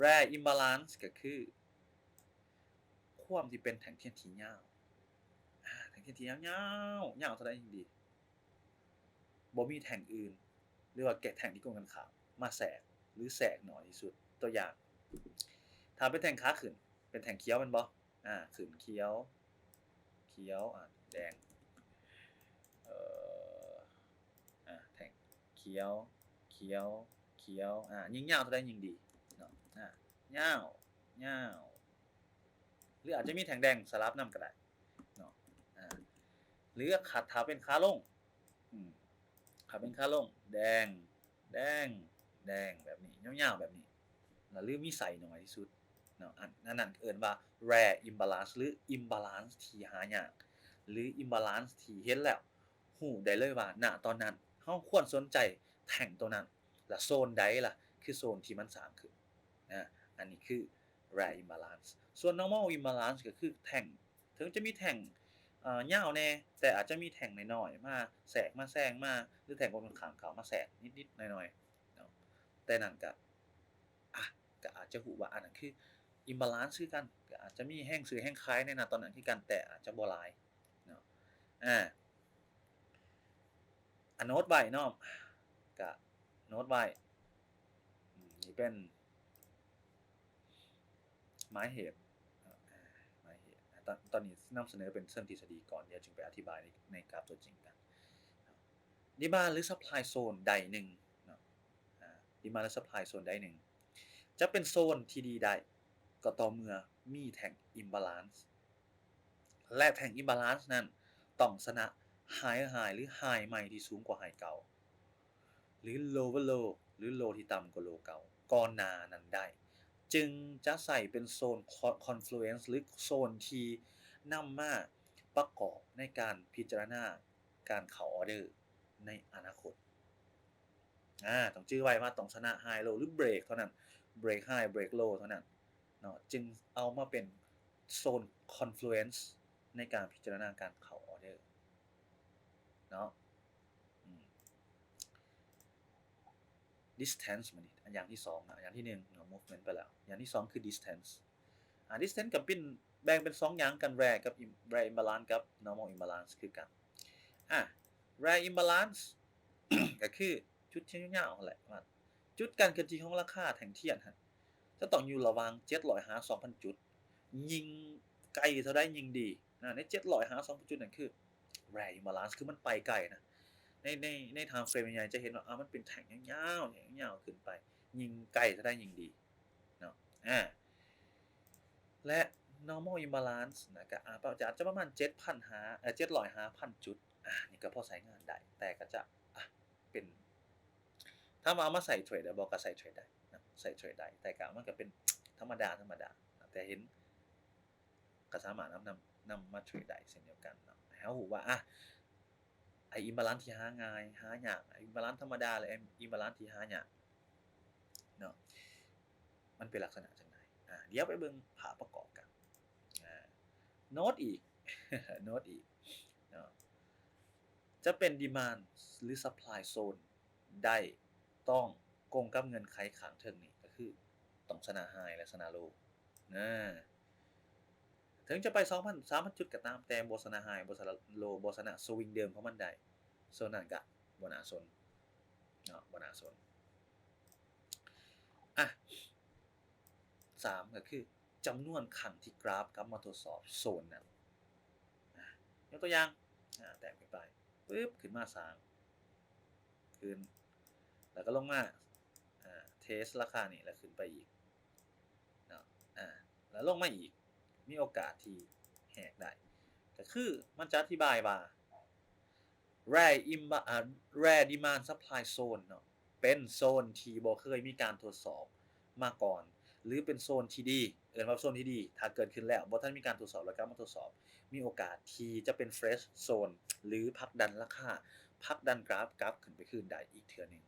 rare imbalance ກໍຄືຄວາມທີ່ເປັນແທ່ງທຽນທີ່ຍາວ ອາ ແທ່ງທຽນທີ່ຍາວໆ ຍາວເທົ່າໃດຍິ່ງດີ ບໍ່ມີແທ່ງອື່ນ ຫຼືວ່າແກ່ແທ່ງທີ່ກົງກັນຂ້າມມາແຊກ ຫຼືແຊກໜ້ອຍທີ່ສຸດ ຕົວຢ່າງ ຖ້າເປັນແທ່ງຂາຂຶ້ນ ເປັນແທ່ງຂຽວແມ່ນບໍ່? ອາ ຂຶ້ນຂຽວ ຂຽວ ອາ ແດງ ເອີ ອາ ແທ່ງຂຽວ ຂຽວ ຂຽວ ອາ ຍິ່ງຍາວເທົ່າໃດຍິ່ງດີເນາະ ອາ ຍາວ ຍາວ ຫຼືອາດຈະມີແທ່ງແດງສະຫຼັບນຳກໍໄດ້ເນາະ ອາ ຫຼືຄັດຖ້າເປັນຂາລົງ ອືມ ຖ້າເປັນຂາລົງ ແດງ ແດງ ແດງ ແບບນີ້ ຍາວໆ ແບບນີ້ ແລ້ວ ຫຼືມີໄສ້ໜ້ອຍທີ່ສຸດເນາະ ອັນ ອັນນັ້ນເອີ້ນວ່າ rare imbalance ຫຼື imbalance ທີ່ຫາຍາກ ຫຼື imbalance ທີ່ເຫັນແລ້ວຮູ້ໄດ້ເລີຍວ່າ ນະຕອນນັ້ນເຮົາຄວນສົນໃຈແທ່ງໂຕນັ້ນ ລະໂຊນໃດລະຄືໂຊນທີ່ມັນສ້າງຂຶ້ນ ອາ ອັນນີ້ຄື rare imbalance ສ່ວນ normal imbalance ກໍຄືແທ່ງ ເຖິງຈະມີແທ່ງ ເອີ ຍາວແດ່ ແຕ່ອາດຈະມີແທ່ງນ້ອຍໆ ມາແຊກມາແຊງມາ ຫຼືແທ່ງກົງກັນຂ້າມເຂົ້າມາແຊກນິດໆ ໜ້ອຍໆ ເນາະ ແຕ່ນັ້ນກະ ອາ ກະອາດຈະຮູ້ວ່າອັນນັ້ນຄື imbalance ຄືກັນ ກະອາດຈະມີແຮງຊື້ແຮງຂາຍໃນນະຕອນນັ້ນຄືກັນ ແຕ່ອາດຈະບໍ່ຫຼາຍເນາະ ອາ ອາ ໂນດໄວ້ເນາະ ກະໂນດໄວ້ ອືມ ນີ້ເປັນ ໝາຍເຫດເນາະ ອາ ໝາຍເຫດ ອາ ຕອນ ຕອນນີ້ນຳສະເໜີເປັນເຊີງທິດສະດີກ່ອນ ດຽວຈຶ່ງໄປອະທິບາຍໃນ ໃນກຣາຟຕົວຈິງກັນເນາະ demand ຫຼື supply zone ໃດໜຶ່ງເນາະ ອາ demand ຫຼື supply zone ໃດໜຶ່ງ ຈະເປັນໂຊນທີ່ດີໄດ້ ກໍຕໍ່ເມື່ອມີແທ່ງ imbalance ແລະ ແທ່ງ imbalance ນັ້ນຕ້ອງຊະນະ higher high ຫຼື high ໃໝ່ທີ່ສູງກວ່າ high ເກົ່າ ຫຼື lower low ຫຼື low ທີ່ຕ່ຳກວ່າ low ເກົ່າ ກ່ອນໜ້ານັ້ນໄດ້ ຈຶ່ງຈະໃຊ້ເປັນໂຊນ con- confluence ຫຼື ໂຊນທີ່ນຳມາປະກອບໃນການພິຈາລະນາການເຂົ້າອອເດີໃນອະນາຄົດ. ອາ ຕ້ອງຈື່ໄວ້ວ່າຕ້ອງຊະນະ high low ຫຼື break ເທົ່ານັ້ນ break high break low ເທົ່ານັ້ນເນາະ ຈຶ່ງເອົາມາເປັນໂຊນ confluence ໃນການພິຈາລະນາການເຂົ້າອອເດີເນາະ. ອືມ distance ບາດນີ້ ອັນຢ່າງທີສອງນະ ຢ່າງທີໜຶ່ງເນາະ movement ໄປແລ້ວ ຢ່າງທີສອງຄື distance. ອາ distance ກໍເປັນ ແບ່ງເປັນສອງຢ່າງກັນ rare ກັບ im- rare imbalance ກັບ normal imbalance ຄືກັນ. ອາ rare imbalance ກໍຄືຈຸດທີ່ຍາວໆຫັ້ນແຫຼະ ວ່າຈຸດການເຄື່ອນທີ່ຂອງລາຄາແທ່ງທຽນຫັ້ນ ຈະຕ້ອງຢູ່ລະຫວ່າງເຈັດຮ້ອຍຫາສອງພັນຈຸດ ຍິ່ງໄກເທົ່າໃດຍິ່ງດີນະ ໃນເຈັດຮ້ອຍຫາສອງພັນຈຸດນັ້ນຄື rare imbalance ຄືມັນໄປໄກນະ ໃນ ໃນ ໃນ time frame ໃຫຍ່ໆ ຈະເຫັນວ່າ ອາ ມັນເປັນແທ່ງຍາວໆ ແທ່ງຍາວຂຶ້ນໄປ ຍິ່ງໄກເທົ່າໃດຍິ່ງດີເນາະ. ອາ ແລະ normal imbalance ນະ ກະອາດຈະ ອາດຈະປະມານເຈັດພັນຫາ ເອີ ເຈັດຮ້ອຍຫາພັນຈຸດ ອາ ນີ້ກໍພໍໃຊ້ງານໄດ້ ແຕ່ກໍຈະ ອາ ເປັນ ຖາມວ່າເອົາມາໃຊ້ເທຣດໄດ້ບໍ່? ກໍໃຊ້ເທຣດໄດ້ນະ ໃຊ້ເທຣດໄດ້ ແຕ່ກໍມັນກໍເປັນທຳມະດາ ທຳມະດານະ ແຕ່ເຫັນ ກໍສາມາດນຳ ນຳ ນຳມາເທຣດໄດ້ເຊັ່ນດຽວກັນເນາະ ໃຫ້ເຮົາຮູ້ວ່າ ອາ ໄອ້ imbalance ທີ່ຫາງ່າຍ ຫາຍາກ imbalance ທຳມະດາ ແລະ imbalance ທີ່ຫາຍາກເນາະ ມັນເປັນລັກສະນະຈັ່ງໃດ. ອາ ດຽວໄປເບິ່ງພາບປະກອບກັນ. ອາ ໂນດອີກ ໂນດອີກເນາະ ຈະເປັນ demand ຫຼື supply zone ໄດ້ ຕ້ອງກົງກັບເງື່ອນໄຂຂ້າງເທິງນີ້ ກໍຄືຕ້ອງຊະນະ high ແລະ ຊະນະ low ນະ. ເຖິງຈະໄປສອງພັນ ສາມພັນຈຸດກໍຕາມ, ແຕ່ບໍ່ຊະນະ high ບໍ່ຊະນະ low ບໍ່ຊະນະ swing ເດີມຂອງມັນໄດ້, ໂຊນນັ້ນກະບໍ່ໜ້າສົນເນາະ, ບໍ່ໜ້າສົນ. ອະ ສາມ ກໍຄືຈຳນວນຄັ້ງທີ່ກຣາຟກັບມາທົດສອບໂຊນນັ້ນ. ອະ ຍົກຕົວຢ່າງ ອະ ແຕ້ມຂຶ້ນໄປ ປຶບ ຂຶ້ນມາສາມ ຂຶ້ນ ແລ້ວກໍລົງມາ ອາ ເທສລາຄານີ້ ແລ້ວຂຶ້ນໄປອີກເນາະ ອາ ແລ້ວລົງມາອີກ ມີໂອກາດທີ່ແຫກໄດ້ ກໍຄືມັນຈະອະທິບາຍວ່າ rare imba- ອາ rare demand supply zone ເນາະ ເປັນໂຊນທີ່ບໍ່ເຄີຍມີການທົດສອບມາກ່ອນ ຫຼື ເປັນໂຊນທີ່ດີ ເອີ້ນວ່າໂຊນທີ່ດີ ຖ້າເກີດຂຶ້ນແລ້ວ ບໍ່ທັນມີການທົດສອບ ແລ້ວກັບມາທົດສອບ ມີໂອກາດທີ່ຈະເປັນ fresh zone ຫຼື ຜັກດັນລາຄາ ຜັກດັນກຣາຟກັບຂຶ້ນໄປຄືນໄດ້ອີກເທື່ອໜຶ່ງ.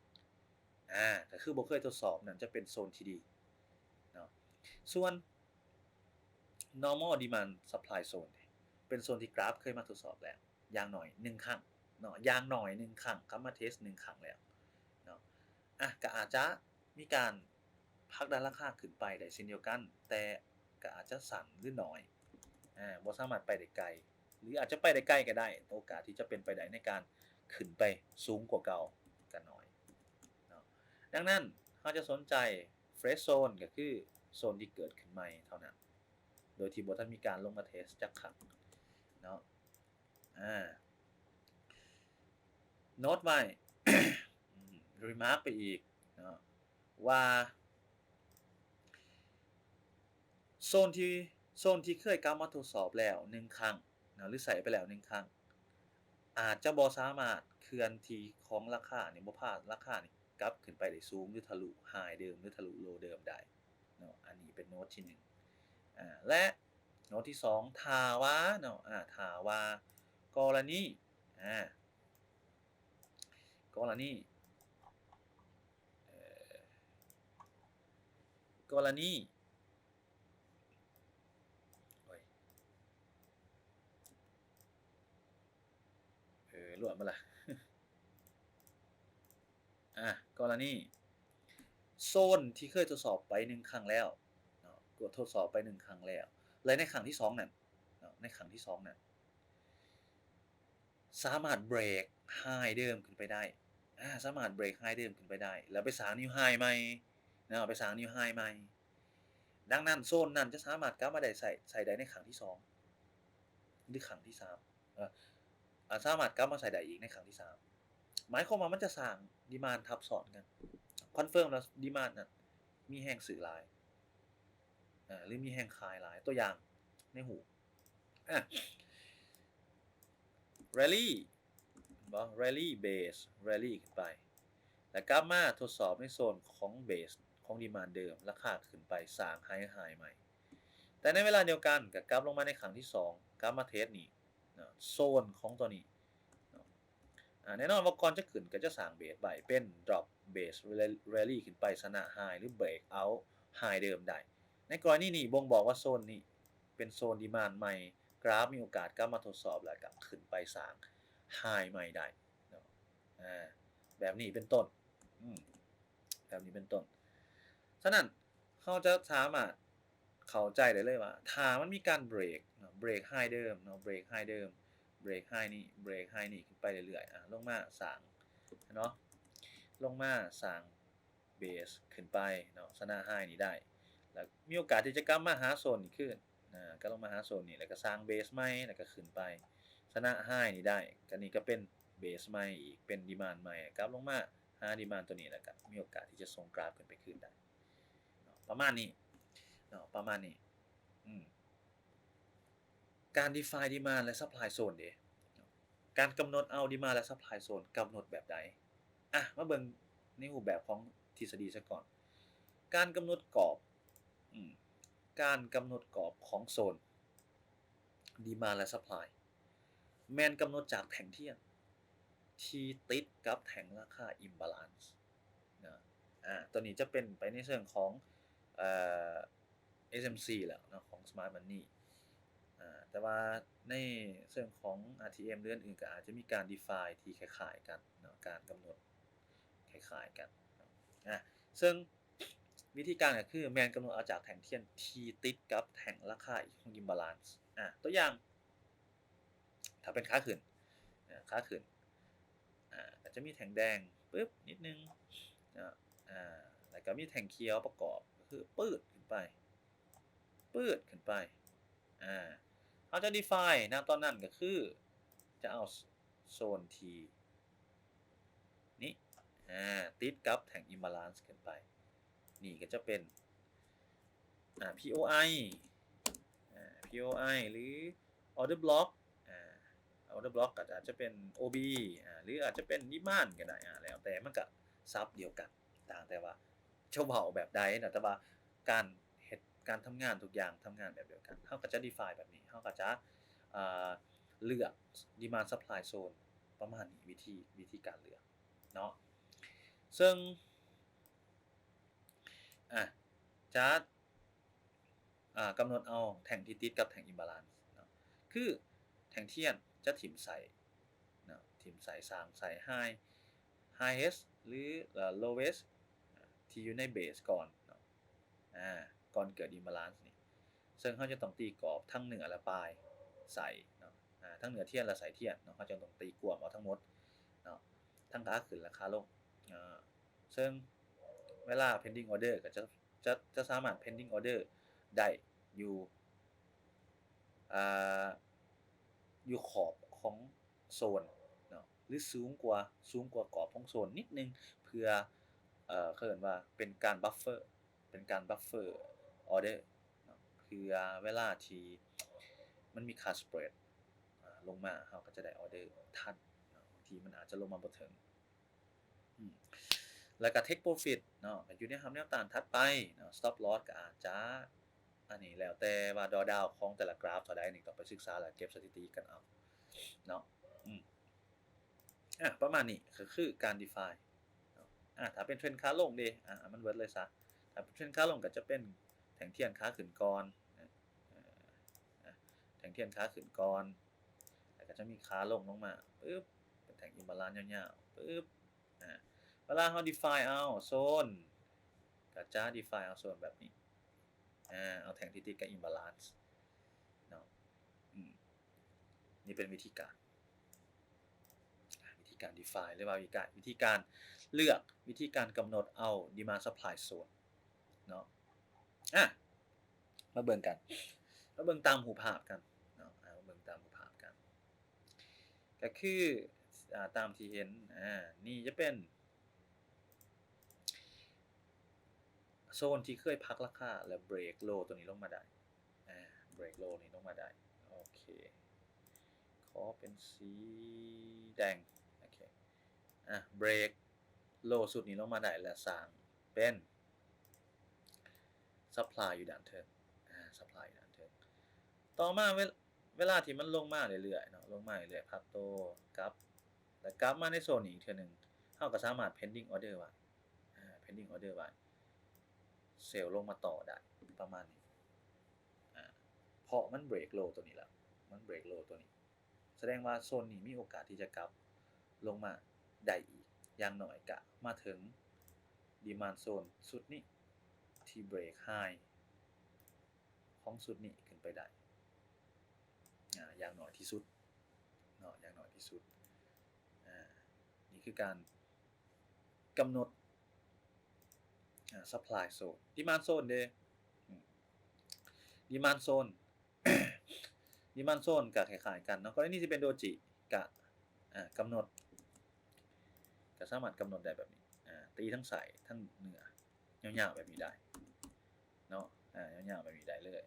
ອາ ກໍຄືບໍ່ເຄີຍທົດສອບນັ້ນ ຈະເປັນໂຊນທີ່ດີເນາະ. ສ່ວນ normal demand supply zone ເປັນໂຊນທີ່ກຣາຟເຄີຍມາທົດສອບແລ້ວ ຢ່າງໜ້ອຍໜຶ່ງຄັ້ງເນາະ, ຢ່າງໜ້ອຍໜຶ່ງຄັ້ງ ກັບມາເທສໜຶ່ງຄັ້ງແລ້ວເນາະ. ອາ ກໍອາດຈະມີການຜັກດັນລາຄາຂຶ້ນໄປໄດ້ເຊັ່ນດຽວກັນ ແຕ່ກໍອາດຈະສັ້ນ ຫຼື ໜ້ອຍ ອາ ບໍ່ສາມາດໄປໄດ້ໄກ ຫຼື ອາດຈະໄປໄດ້ໄກກໍໄດ້, ໂອກາດທີ່ຈະເປັນໄປໄດ້ໃນການຂຶ້ນໄປສູງກວ່າເກົ່າກໍໜ້ອຍເນາະ. ດັ່ງນັ້ນ ເຮົາຈະສົນໃຈ fresh zone ກໍຄືໂຊນທີ່ເກີດຂຶ້ນໃໝ່ເທົ່ານັ້ນ ໂດຍທີ່ບໍ່ທັນມີການລົງມາເທສຈັກຄັ້ງເນາະ. ອາ ໂນດໄວ້ remark ໄປອີກເນາະ ວ່າໂຊນທີ່ ໂຊນທີ່ເຄີຍກັບມາທົດສອບແລ້ວໜຶ່ງຄັ້ງເນາະ ຫຼື ໃຊ້ໄປແລ້ວໜຶ່ງຄັ້ງ ອາດຈະບໍ່ສາມາດເຄື່ອນທີ່ຂອງລາຄານີ້ ບໍ່ພາລາຄານີ້ກັບຂຶ້ນໄປໄດ້ສູງ ຫຼື ທະລຸ high ເດີມ ຫຼື ທະລຸ low ເດີມໄດ້ເນາະ. ອັນນີ້ເປັນໂນດທີໜຶ່ງ ອາ ແລະ ໂນດທີສອງ ຖ້າວ່າເນາະ ອາ ຖ້າວ່າກໍລະນີ ອາ ກໍລະນີ ເອີ ກໍລະນີ ໂອ້ຍ ເອີ ຫຼວດມາລະ ອາ ກໍລະນີໂຊນທີ່ເຄີຍທົດສອບໄປໜຶ່ງຄັ້ງແລ້ວເນາະ ກໍທົດສອບໄປໜຶ່ງຄັ້ງແລ້ວ ແລະ ໃນຄັ້ງທີສອງນັ້ນເນາະ ໃນຄັ້ງທີສອງນັ້ນ ສາມາດເບຣກໄຮເດີມຂຶ້ນໄປໄດ້ ອາ ສາມາດເບຣກໄຮເດີມຂຶ້ນໄປໄດ້ ແລ້ວໄປສ້າງນິວໄຮໃໝ່ເນາະ ໄປສ້າງນິວໄຮໃໝ່. ດັ່ງນັ້ນ ໂຊນນັ້ນຈະສາມາດກັບມາໄດ້ໃຊ້ ໃຊ້ໄດ້ໃນຄັ້ງທີສອງ ຫຼື ຄັ້ງທີສາມ ເອີ ອາ ສາມາດກັບມາໃຊ້ໄດ້ອີກໃນຄັ້ງທີສາມ ໝາຍຄວາມວ່າມັນຈະສ້າງດີມານທັບຊ້ອນກັນ ຄອນເຟີມແລ້ວດີມານນັ້ນມີແຮງຊື້ຫຼາຍ ເອີ ຫຼື ມີແຮງຂາຍຫຼາຍ. ຕົວຢ່າງໃນຮູບ ອາ ແຣລລີ ເຫັນບໍ່? ແຣລລີ ເບສ ແຣລລີຂຶ້ນໄປ ແລ້ວກັບມາທົດສອບໃນໂຊນຂອງເບສ ຂອງດີມານເດີມ ລາຄາຂຶ້ນໄປສ້າງໄຮໄຮໃໝ່ ແຕ່ໃນເວລາດຽວກັນກໍກັບລົງມາໃນຄັ້ງທີສອງ ກັບມາເທສນີ້ເນາະ ໂຊນຂອງຕົວນີ້ເນາະ. ອາ ແນ່ນອນວ່າກ່ອນຈະຂຶ້ນກໍຈະສ້າງເບສໄວ້ ເປັນດຣອບເບສ ແຣລລີຂຶ້ນໄປ ຊະນະໄຮ ຫຼື ເບຣກເອົາໄຮເດີມໄດ້. ໃນກໍລະນີນີ້ບົ່ງບອກວ່າໂຊນນີ້ເປັນໂຊນດີມານໃໝ່ ກຣາຟມີໂອກາດກັບມາທົດສອບ ແລ້ວກໍຂຶ້ນໄປສ້າງໄຮໃໝ່ໄດ້ເນາະ ອາ ແບບນີ້ເປັນຕົ້ນ ອືມ ແບບນີ້ເປັນຕົ້ນ. ສະນັ້ນ ເຮົາຈະສາມາດເຂົ້າໃຈໄດ້ເລີຍວ່າ ຖ້າມັນມີການເບຣກເນາະ ເບຣກໄຮເດີມເນາະ ເບຣກໄຮເດີມ ເບຣກໄຮນີ້ ເບຣກໄຮນີ້ຂຶ້ນໄປເລື້ອຍໆ ອາ ລົງມາສ້າງເນາະ ລົງມາສ້າງ ເບສຂຶ້ນໄປເນາະ ຊະນະໄຮນີ້ໄດ້ ແລ້ວມີໂອກາດທີ່ຈະກັບມາຫາໂຊນນີ້ຄືນ ນະ ກໍລົງມາຫາໂຊນນີ້ ແລ້ວກໍສ້າງເບສໃໝ່ ແລ້ວກໍຂຶ້ນໄປຊະນະໄຮນີ້ໄດ້ ກໍນີ້ກໍເປັນເບສໃໝ່ອີກ ເປັນດີມານໃໝ່ ກັບລົງມາຫາດີມານຕົວນີ້ ແລ້ວກໍມີໂອກາດທີ່ຈະສົ່ງກຣາຟຂຶ້ນໄປຄືນໄດ້ເນາະ ປະມານນີ້ເນາະ ປະມານນີ້ ອືມ. ການດີຟາຍດີມານ ແລະ ຊັບພລາຍໂຊນເດ ການກຳນົດເອົາດີມານ ແລະ ຊັບພລາຍໂຊນ ກຳນົດແບບໃດ? ອະ ມາເບິ່ງໃນຮູບແບບຂອງທິດສະດີຊະກ່ອນ. ການກຳນົດກອບ ອືມ ການກຳນົດກອບຂອງໂຊນດີມານ ແລະ ຊັບພລາຍ ແມ່ນກຳນົດຈາກແທ່ງທຽນ ທີ່ຕິດກັບແທ່ງລາຄາ imbalance ນະ. ອາ ຕົວນີ້ຈະເປັນໄປໃນເຊີງຂອງ ເອີ ເອັສເອັມຊີ ແລ້ວເນາະ ຂອງ Smart Money. ອາ ແຕ່ວ່າໃນເຊີງຂອງ ອາ ທີ ເອັມ ຫຼື ອື່ນໆ ກໍອາດຈະມີການ define ທີ່ຄ້າຍໆກັນເນາະ ການກຳນົດຄ້າຍໆກັນເນາະ. ອາ ເຊິ່ງວິທີການກໍຄືແມ່ນກຳນົດເອົາຈາກແທ່ງທຽນທີ່ຕິດກັບແທ່ງລາຄາຂອງ imbalance. ອາ ຕົວຢ່າງ ຖ້າເປັນຂາຂຶ້ນ ເອີ ຂາຂຶ້ນ ອາ ກໍຈະມີແທ່ງແດງປຶບນິດໜຶ່ງເນາະ ອາ ແລ້ວກໍມີແທ່ງຂຽວປະກອບ ກໍຄືປືດຂຶ້ນໄປ ປືດຂຶ້ນໄປ. ອາ ເຮົາຈະ define ນະຕອນນັ້ນກໍຄືຈະເອົາໂຊນທີ່ນີ້ ອາ ຕິດກັບແທ່ງ imbalance ຂຶ້ນໄປ. ນີ້ກໍຈະເປັນ ອາ POI ອາ POI ຫຼື order block ອາ order block ກໍອາດຈະເປັນ OB ອາ ຫຼືອາດຈະເປັນ demand ກໍໄດ້ ອາ ແລ້ວແຕ່ ມັນກໍສັບດຽວກັນ ຕ່າງແຕ່ວ່າຈະເວົ້າແບບໃດນະ ແຕ່ວ່າການເຮັດ ການທຳງານທຸກຢ່າງທຳງານແບບດຽວກັນ. ເຮົາກໍຈະ define ແບບນີ້ ເຮົາກໍຈະ ອາ ເລືອກ demand supply zone ປະມານນີ້ ວິທີ ວິທີການເລືອກເນາະ. ເຊິ່ງ ອາ ຈະ ອາ ກຳນົດເອົາແທ່ງທີ່ຕິດກັບແທ່ງ imbalance ເນາະ ຄືແທ່ງທຽນຈະຖິ້ມໄສ້ເນາະ ຖິ້ມໄສ້ ສ້າງໄສ້ high highest ຫຼື lowest ທີ່ຢູ່ໃນ base ກ່ອນເນາະ ອາ ກ່ອນເກີດ imbalance ນີ້ ເຊິ່ງເຮົາຈະຕ້ອງຕີກອບທັງເນື້ອ ແລະ ປາຍໄສ້ເນາະ ອາ ທັງເນື້ອທຽນ ແລະ ໄສ້ທຽນເນາະ ເຮົາຈະຕ້ອງຕີກວມເອົາທັງໝົດເນາະ ທັງຂາຂຶ້ນ ແລະ ຂາລົງ ອາ ເຊິ່ງເວລາ pending order ກໍຈະ ຈະ ຈະສາມາດ pending order ໄດ້ຢູ່ ອາ ຢູ່ຂອບຂອງໂຊນເນາະ ຫຼືສູງກວ່າ ສູງກວ່າຂອບຂອງໂຊນນິດໜຶ່ງ ເພື່ອ ເອີ ເຂົາເອີ້ນວ່າເປັນການ buffer ເປັນການ buffer order ເນາະ ເພື່ອເວລາທີ່ມັນມີຄ່າ spread ອາ ລົງມາ ເຮົາກໍຈະໄດ້ order ທັນເນາະ ບາງທີມັນອາດຈະລົງມາບໍ່ເຖິງ. ອືມ ແລ້ວກໍ take profit ເນາະ ກໍຢູ່ໃນຮັບແນວຕ້ານຖັດໄປເນາະ stop loss ກໍອາດຈະ ອັນນີ້ແລ້ວແຕ່ວ່າ drawdown ຂອງແຕ່ລະກຣາຟເທົ່າໃດ ນີ້ຕ້ອງໄປສຶກສາ ແລະ ເກັບສະຖິຕິກັນເອົາເນາະ. ອືມ ອາ ປະມານນີ້ກໍຄືການ define ເນາະ. ອາ ຖ້າເປັນເທຣນຂາລົງເດ ອາ ມັນເວີດເລີຍຊະ ຖ້າເປັນເທຣນຂາລົງກໍຈະເປັນແທ່ງທຽນຂາຂຶ້ນກ່ອນ ເອີ ອາ ແທ່ງທຽນຂາຂຶ້ນກ່ອນ ແລ້ວກໍຈະມີຂາລົງລົງມາ ປຶບ ເປັນແທ່ງ imbalance ຍາວໆ ປຶບ ອາ ເວລາເຮົາ define ເອົາໂຊນ ກໍຈະ define ເອົາໂຊນແບບນີ້ ອາ ເອົາແທ່ງທີ່ຕິດກັບ imbalance ເນາະ. ອືມ ນີ້ເປັນວິທີການ ອາ ວິທີການ define ຫຼືວ່າວິທີການ ວິທີການເລືອກ ວິທີການກຳນົດເອົາ demand supply zone ເນາະ. ອາ ມາເບິ່ງກັນ ມາເບິ່ງຕາມຮູບພາບກັນເນາະ ອາ ມາເບິ່ງຕາມຮູບພາບກັນ ກໍຄື ອາ ຕາມທີ່ເຫັນ ອາ ນີ້ຈະເປັນໂຊນທີ່ເຄີຍພັກລາຄາ ແລະ break low ຕົວນີ້ລົງມາໄດ້ ອາ break low ນີ້ລົງມາໄດ້. ໂອເຄ ຂໍເປັນສີແດງ ໂອເຄ ອາ break low ຊຸດນີ້ລົງມາໄດ້ ແລະ ສ້າງເປັນ supply ຢູ່ດ້ານເທິງ ອາ supply ຢູ່ດ້ານເທິງ. ຕໍ່ມາເວ ເວລາທີ່ມັນລົງມາເລື້ອຍໆເນາະ ລົງມາເລື້ອຍໆ ພັກໂຕກັບ ແລ້ວກັບມາໃນໂຊນນີ້ອີກເທື່ອໜຶ່ງ ເຮົາກໍສາມາດ pending order ໄວ້ ອາ pending order ໄວ້ ເຊວລົງມາຕໍ່ໄດ້ ປະມານນີ້ ອາ ເພາະມັນ break low ຕົວນີ້ແລ້ວ ມັນ break low ຕົວນີ້ ສະແດງວ່າໂຊນນີ້ມີໂອກາດທີ່ຈະກັບລົງມາໄດ້ອີກ ຢ່າງໜ້ອຍກະມາເຖິງ demand zone ຊຸດນີ້ ທີ່ break high ຂອງຊຸດນີ້ຂຶ້ນໄປໄດ້ ອາ ຢ່າງໜ້ອຍທີ່ສຸດເນາະ ຢ່າງໜ້ອຍທີ່ສຸດ. ອາ ນີ້ຄືການກຳນົດ ອາ supply zone demand zone ເດ້ ອາ demand zone demand zone ກໍຄ້າຍໆກັນເນາະ ກໍລະນີທີ່ເປັນໂດຈິ ກະ ອາ ກຳນົດ ກໍສາມາດກຳນົດໄດ້ແບບນີ້ ອາ ຕີທັງໄສ້ທັງເນື້ອຍາວໆແບບນີ້ໄດ້ເນາະ ອາ ຍາວໆແບບນີ້ໄດ້ເລີຍ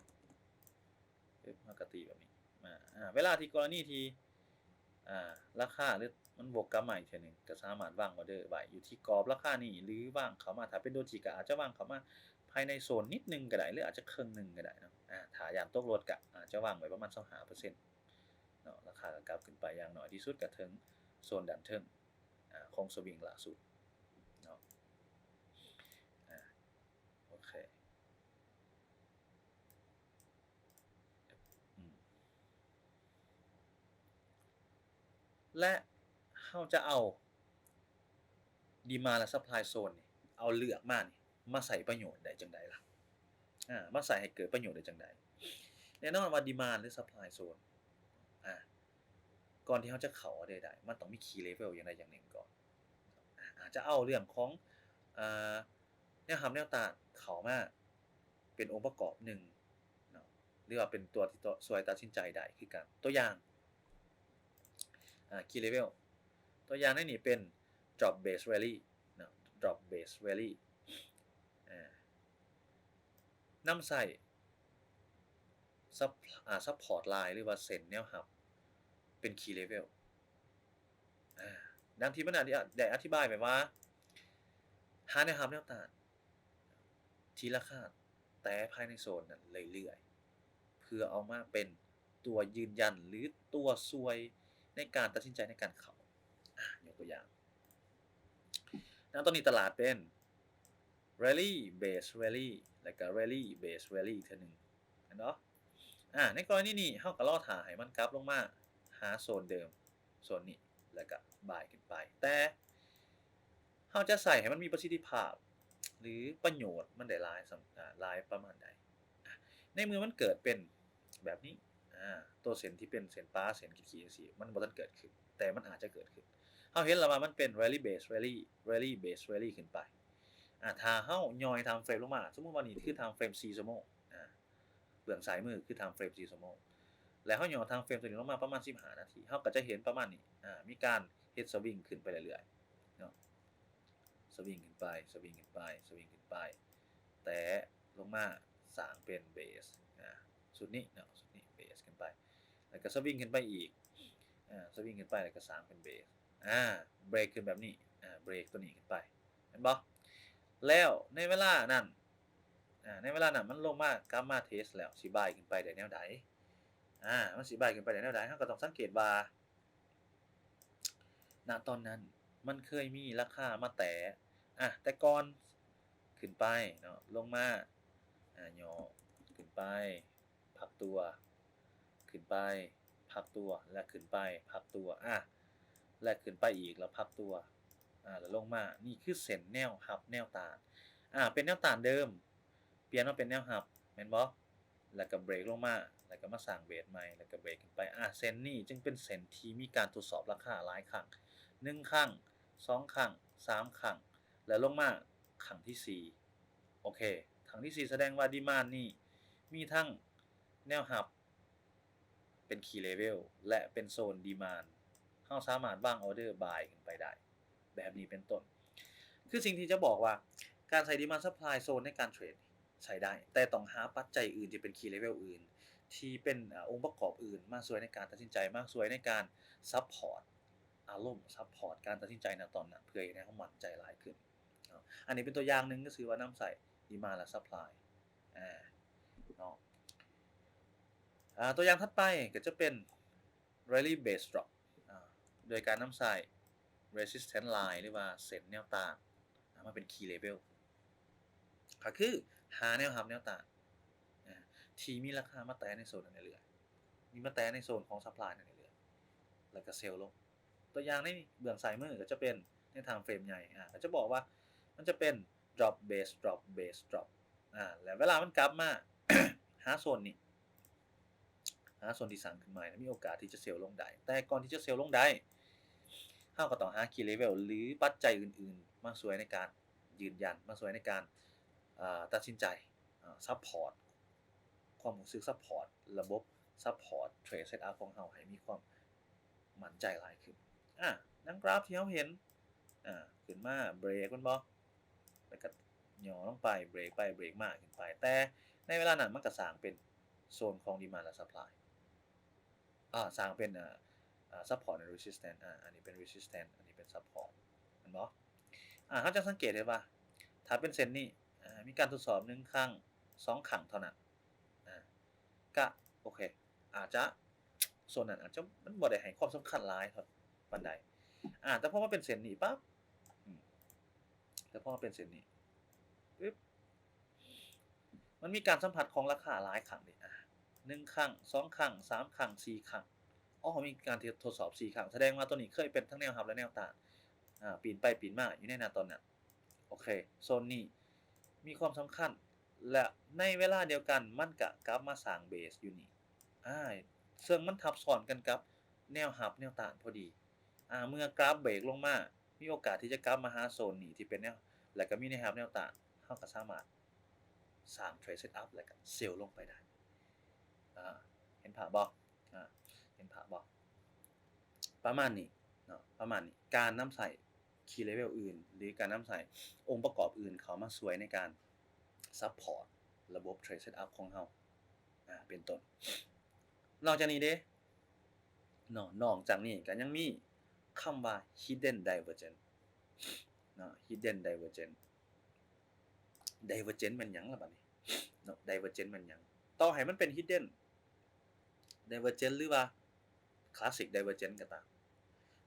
ປຶບ ເຮົາກໍຕີແບບນີ້ມາ ອາ ເວລາທີ່ ກໍລະນີທີ່ ອາ ລາຄາ ຫຼື ມັນວົກກັບມາອີກເທື່ອໜຶ່ງ ກໍສາມາດວາງອອເດີໄວ້ຢູ່ທີ່ກອບລາຄານີ້ ຫຼື ວາງເຂົ້າມາ ຖ້າເປັນໂດຈິ ກໍອາດຈະວາງເຂົ້າມາພາຍໃນໂຊນນິດໜຶ່ງກໍໄດ້ ຫຼື ອາດຈະເຄິ່ງໜຶ່ງກໍໄດ້ເນາະ ອາ ຖ້າຢ້ານຕົກໂຫຼດ ກໍອາດຈະວາງໄວ້ປະມານຊາວຫ້າເປີເຊັນເນາະ ລາຄາກໍກັບຂຶ້ນໄປ ຢ່າງໜ້ອຍທີ່ສຸດກໍເຖິງໂຊນດ້ານເທິງ ຂອງສະວິງລ່າສຸດເນາະ. ອາ ໂອເຄ ອືມ ແລະ ເຮົາຈະເອົາ demand ແລະ supply zone ນີ້ ເອົາເລືອກມານີ້ ມາໃຊ້ປະໂຫຍດໄດ້ຈັ່ງໃດລະ? ອາ ມາໃຊ້ໃຫ້ເກີດປະໂຫຍດໄດ້ຈັ່ງໃດ? ແນ່ນອນວ່າ demand ຫຼື supply zone ອາ ກ່ອນທີ່ເຮົາຈະເຂົ້າ order ໄດ້ ມັນຕ້ອງມີ key level ຢ່າງໃດຢ່າງໜຶ່ງກ່ອນ. ອາ ອາດຈະເອົາເລື່ອງຂອງ ອາ ແນວຮັບແນວຕ້ານເຂົ້າມາເປັນອົງປະກອບໜຶ່ງເນາະ ຫຼືວ່າເປັນຕົວທີ່ ຕົວຊ່ວຍຕັດສິນໃຈໄດ້ຄືກັນ. ຕົວຢ່າງ ອາ key level ຕົວຢ່າງໃນນີ້ເປັນ drop base rally ເນາະ drop base rally ອາ ນຳໃຊ້ support line ຫຼືວ່າເສັ້ນແນວຮັບເປັນ key level ອາ ດັ່ງທີ່ມັນໄດ້ອະທິບາຍໄປວ່າ ຫາແນວຮັບແນວຕ້ານທີ່ລາຄາແຕະພາຍໃນໂຊນນັ້ນເລື້ອຍໆ ເພື່ອເອົາມາເປັນຕົວຢືນຢັນ ຫຼື ຕົວຊ່ວຍໃນການຕັດສິນໃຈໃນການເຂົ້າ. ອາ ຍົກຕົວຢ່າງ ນະ ຕອນນີ້ຕະຫຼາດເປັນ rally base rally ແລ້ວກະ rally base rally ເທື່ອໜຶ່ງ ແມ່ນບໍ່? ອາ ໃນກໍລະນີນີ້ ເຮົາກໍລໍຖ້າໃຫ້ມັນກັບລົງມາຫາໂຊນເດີມ ໂຊນນີ້ ແລ້ວກະບາຍຂຶ້ນໄປ. ແຕ່ເຮົາຈະໃຊ້ໃຫ້ມັນມີປະສິດທິພາບ ຫຼື ປະໂຫຍດມັນໄດ້ຫຼາຍສ່ຳ ອາ ຫຼາຍປະມານໃດ? ອາ ໃນເມື່ອມັນເກີດເປັນແບບນີ້ ອາ ຕົວເສັ້ນທີ່ເປັນເສັ້ນປາ ເສັ້ນຂີດໆ ຈັ່ງຊີ້ ມັນບໍ່ທັນເກີດຂຶ້ນ ແຕ່ມັນອາດຈະເກີດຂຶ້ນ. ເຮົາເຫັນແລ້ວວ່າມັນເປັນ rally base rally rally base rally ຂຶ້ນໄປ. ອາ ຖ້າເຮົາຍ່ອຍ time frame ລົງມາ ສົມມຸດວ່ານີ້ຄື time frame ສີ່ຊົ່ວໂມງ ອາ ເບື້ອງຊ້າຍມືຄື time frame ສີ່ຊົ່ວໂມງ ແລ້ວເຮົາຫຍໍ້ time frame ຕົວນີ້ລົງມາປະມານສິບຫ້ານາທີ ເຮົາກໍຈະເຫັນປະມານນີ້ ອາ ມີການເຮັດສະວິງຂຶ້ນໄປເລື້ອຍໆເນາະ ສະວິງຂຶ້ນໄປ ສະວິງຂຶ້ນໄປ ສະວິງຂຶ້ນໄປ ແຕະລົງມາສ້າງເປັນ base ອາ ຊຸດນີ້ເນາະ ຊຸດນີ້ base ຂຶ້ນໄປ ແລ້ວກໍສະວິງຂຶ້ນໄປອີກ ອາ ສະວິງຂຶ້ນໄປ ແລ້ວກໍສ້າງເປັນ base ອາ break ຂຶ້ນແບບນີ້ ອາ break ຕົວນີ້ຂຶ້ນໄປ ແມ່ນບໍ່? ແລ້ວໃນເວລານັ້ນ ອາ ໃນເວລານັ້ນມັນລົງມາ ກັບມາ test ແລ້ວ ຊິບາຍຂຶ້ນໄປໄດ້ແນວໃດ? ອາ ມັນຊິບາຍຂຶ້ນໄປໄດ້ແນວໃດ? ເຮົາກໍຕ້ອງສັງເກດວ່າ ນະຕອນນັ້ນມັນເຄີຍມີລາຄາມາແຕະ ອາ ແຕ່ກ່ອນ ຂຶ້ນໄປເນາະ ລົງມາ ອາ ຫຍໍ້ ຂຶ້ນໄປ ພັກຕົວ ຂຶ້ນໄປ ພັກຕົວ ແລະ ຂຶ້ນໄປ ພັກຕົວ ອາ ແລະ ຂຶ້ນໄປອີກ ແລ້ວພັກຕົວ ອາ ແລ້ວລົງມາ. ນີ້ຄືເສັ້ນແນວຮັບແນວຕ້ານ ອາ ເປັນແນວຕ້ານເດີມ ປ່ຽນມາເປັນແນວຮັບ ແມ່ນບໍ່? ແລ້ວກໍເບຣກລົງມາ ແລ້ວກໍມາສ້າງເບສໃໝ່ ແລ້ວກໍເບຣກຂຶ້ນໄປ. ອາ ເສັ້ນນີ້ຈຶ່ງເປັນເສັ້ນທີ່ມີການທົດສອບລາຄາຫຼາຍຄັ້ງ ໜຶ່ງຄັ້ງ ສອງຄັ້ງ ສາມຄັ້ງ ແລ້ວລົງມາຄັ້ງທີສີ່. ໂອເຄ ຄັ້ງທີສີ່ສະແດງວ່າ demand ນີ້ມີທັງແນວຮັບເປັນ key level ແລະ ເປັນໂຊນ demand ເຮົາສາມາດວາງ order buy ຂຶ້ນໄປໄດ້ ແບບນີ້ເປັນຕົ້ນ. ຄືສິ່ງທີ່ຈະບອກວ່າ ການໃຊ້ demand supply zone ໃນການເທຣດໃຊ້ໄດ້ ແຕ່ຕ້ອງຫາປັດໄຈອື່ນທີ່ເປັນ key level ອື່ນ ທີ່ເປັນ ອາ ອົງປະກອບອື່ນມາຊ່ວຍໃນການຕັດສິນໃຈ ມາຊ່ວຍໃນການ support ອາລົມ support ການຕັດສິນໃຈນະຕອນນັ້ນ ເພື່ອເຮັດໃຫ້ເຮົາໝັ້ນໃຈຫຼາຍຂຶ້ນເນາະ. ອັນນີ້ເປັນຕົວຢ່າງໜຶ່ງ ກໍຄືວ່ານຳໃຊ້ demand ແລະ supply ອາ ເນາະ. ອາ ຕົວຢ່າງຖັດໄປກໍຈະເປັນ rally base drop ອາ ໂດຍການນຳໃຊ້ resistance line ຫຼືວ່າເສັ້ນແນວຕ້ານ ອາ ມາເປັນ key level ກໍຄືຫາແນວຮັບແນວຕ້ານ ອາ ທີ່ມີລາຄາມາແຕະໃນໂຊນນັ້ນເລື້ອຍໆ ມີມາແຕະໃນໂຊນຂອງ supply ນັ້ນເລື້ອຍໆ ແລ້ວກໍເຊວລົງ. ຕົວຢ່າງໃນເບື້ອງຊ້າຍມືກໍຈະເປັນໃນ time frame ໃຫຍ່ ອາ ກໍຈະບອກວ່າມັນຈະເປັນ drop base drop base drop ອາ ແລ້ວເວລາມັນກັບມາຫາໂຊນນີ້ ຫາໂຊນທີ່ສ້າງຂຶ້ນໃໝ່ ມີໂອກາດທີ່ຈະເຊວລົງໄດ້. ແຕ່ກ່ອນທີ່ຈະເຊວລົງໄດ້ ເຮົາກໍຕ້ອງຫາ key level ຫຼື ປັດໄຈອື່ນໆ ມາຊ່ວຍໃນການຢືນຢັນ ມາຊ່ວຍໃນການ ເອີ ຕັດສິນໃຈ ເອີ support ຄວາມຮູ້ສຶກ support ລະບົບ support trade setup ຂອງເຮົາໃຫ້ມີຄວາມໝັ້ນໃຈຫຼາຍຂຶ້ນ. ອາ ດັ່ງກຣາຟທີ່ເຮົາເຫັນ ອາ ຂຶ້ນມາເບຣກ ແມ່ນບໍ່? ແລ້ວກໍຫຍໍ້ລົງໄປ ເບຣກໄປເບຣກມາ ຂຶ້ນໄປ ແຕ່ໃນເວລານັ້ນມັນກໍສ້າງເປັນໂຊນຂອງ demand ແລະ supply ອາ ສ້າງເປັນ ອາ ອາ support ແລະ resistance ອາ ອັນນີ້ເປັນ resistance ອັນນີ້ເປັນ support ແມ່ນບໍ່? ອາ ເຮົາຈະສັງເກດເຫັນວ່າ ຖ້າເປັນເສັ້ນນີ້ ອາ ມີການທົດສອບໜຶ່ງຄັ້ງ ສອງຄັ້ງເທົ່ານັ້ນ ອາ ກະ ໂອເຄ ອາດຈະ ໂຊນນັ້ນອາດຈະ ມັນບໍ່ໄດ້ໃຫ້ຄວາມສຳຄັນຫຼາຍເທົ່າປານໃດ. ອາ ແຕ່ພໍມາເປັນເສັ້ນນີ້ປັບ ອືມ ແຕ່ພໍມາເປັນເສັ້ນນີ້ ປຶບ ມັນມີການສຳຜັດຂອງລາຄາຫຼາຍຄັ້ງເດ ອາ ໜຶ່ງຄັ້ງ ສອງຄັ້ງ ສາມຄັ້ງ ສີ່ຄັ້ງ ອໍ ມີການທົດສອບສີ່ຄັ້ງ ສະແດງວ່າໂຕນີ້ເຄີຍເປັນທັງແນວຮັບ ແລະ ແນວຕ້ານ ອາ ປີນໄປປີນມາຢູ່ໃນນະຕອນນັ້ນ. ໂອເຄ ໂຊນນີ້ມີຄວາມສຳຄັນ ແລະ ໃນເວລາດຽວກັນມັນກະກັບມາສ້າງເບສຢູ່ນີ້ ອາ ເຊິ່ງມັນທັບຊ້ອນກັນກັບແນວຮັບແນວຕ້ານພໍດີ. ອາ ເມື່ອກຣາຟເບຣກລົງມາ ມີໂອກາດທີ່ຈະກັບມາຫາໂຊນນີ້ທີ່ເປັນແນວ ແລະ ກະມີແນວຮັບແນວຕ້ານ ເຮົາກະສາມາດສ້າງເທຣດເຊັດອັບ ແລະ ກະເຊວລົງໄປໄດ້. ອາ ເຫັນພາບບໍ່? ອາ ເຫັນພາບບໍ່? ປະມານນີ້ເນາະ ປະມານນີ້ ການນຳໃຊ້ຄີເລເວວອື່ນ ຫຼື ການນຳໃຊ້ອົງປະກອບອື່ນເຂົ້າມາຊ່ວຍໃນການຊັບພອດລະບົບເທຣດເຊັດອັບຂອງເຮົາ ອາ ເປັນຕົ້ນ. ນອກຈາກນີ້ເດ ເນາະ ນອກຈາກນີ້ກະຍັງມີຄຳວ່າ hidden divergence ເນາະ hidden divergence. Divergence ແມ່ນຫຍັງລະບາດນີ້ເນາະ? Divergence ແມ່ນຫຍັງ? ຕໍ່ໃຫ້ມັນເປັນ hidden divergence ຫຼືວ່າ classic divergence ກໍຕາມ,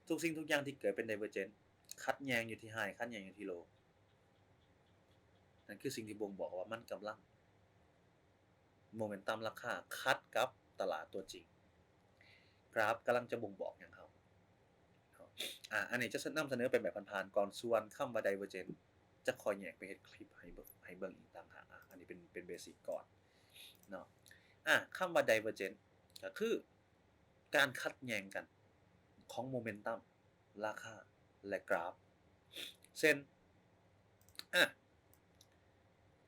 ທຸກສິ່ງທຸກຢ່າງທີ່ເກີດເປັນ divergence ຂັດແຍ່ງຢູ່ທີ່ high ຂັດແຍ່ງຢູ່ທີ່ low. ນັ້ນຄືສິ່ງທີ່ບົ່ງບອກວ່າມັນກຳລັງ ໂມເມັນຕັມລາຄາຂັດກັບຕະຫຼາດຕົວຈິງ. ກຣາຟກຳລັງຈະບົ່ງບອກຫຍັງເຮົາ? ອາ ອັນນີ້ຈະນຳສະເໜີເປັນແບບຜ່ານໆກ່ອນ, ສ່ວນຄຳວ່າ divergence ຈະຄ່ອຍແຍກໄປເຮັດຄລິບໃຫ້ເບິ່ງ ໃຫ້ເບິ່ງອີກຕ່າງຫາກ. ອາ ອັນນີ້ເປັນ ເປັນ basic ກ່ອນເນາະ. ອາ ຄຳວ່າ divergence ກໍຄືການຂັດແຍ່ງກັນຂອງໂມເມັນຕັມ ລາຄາ ແລະ ກຣາຟ. ເຊັ່ນ ອາ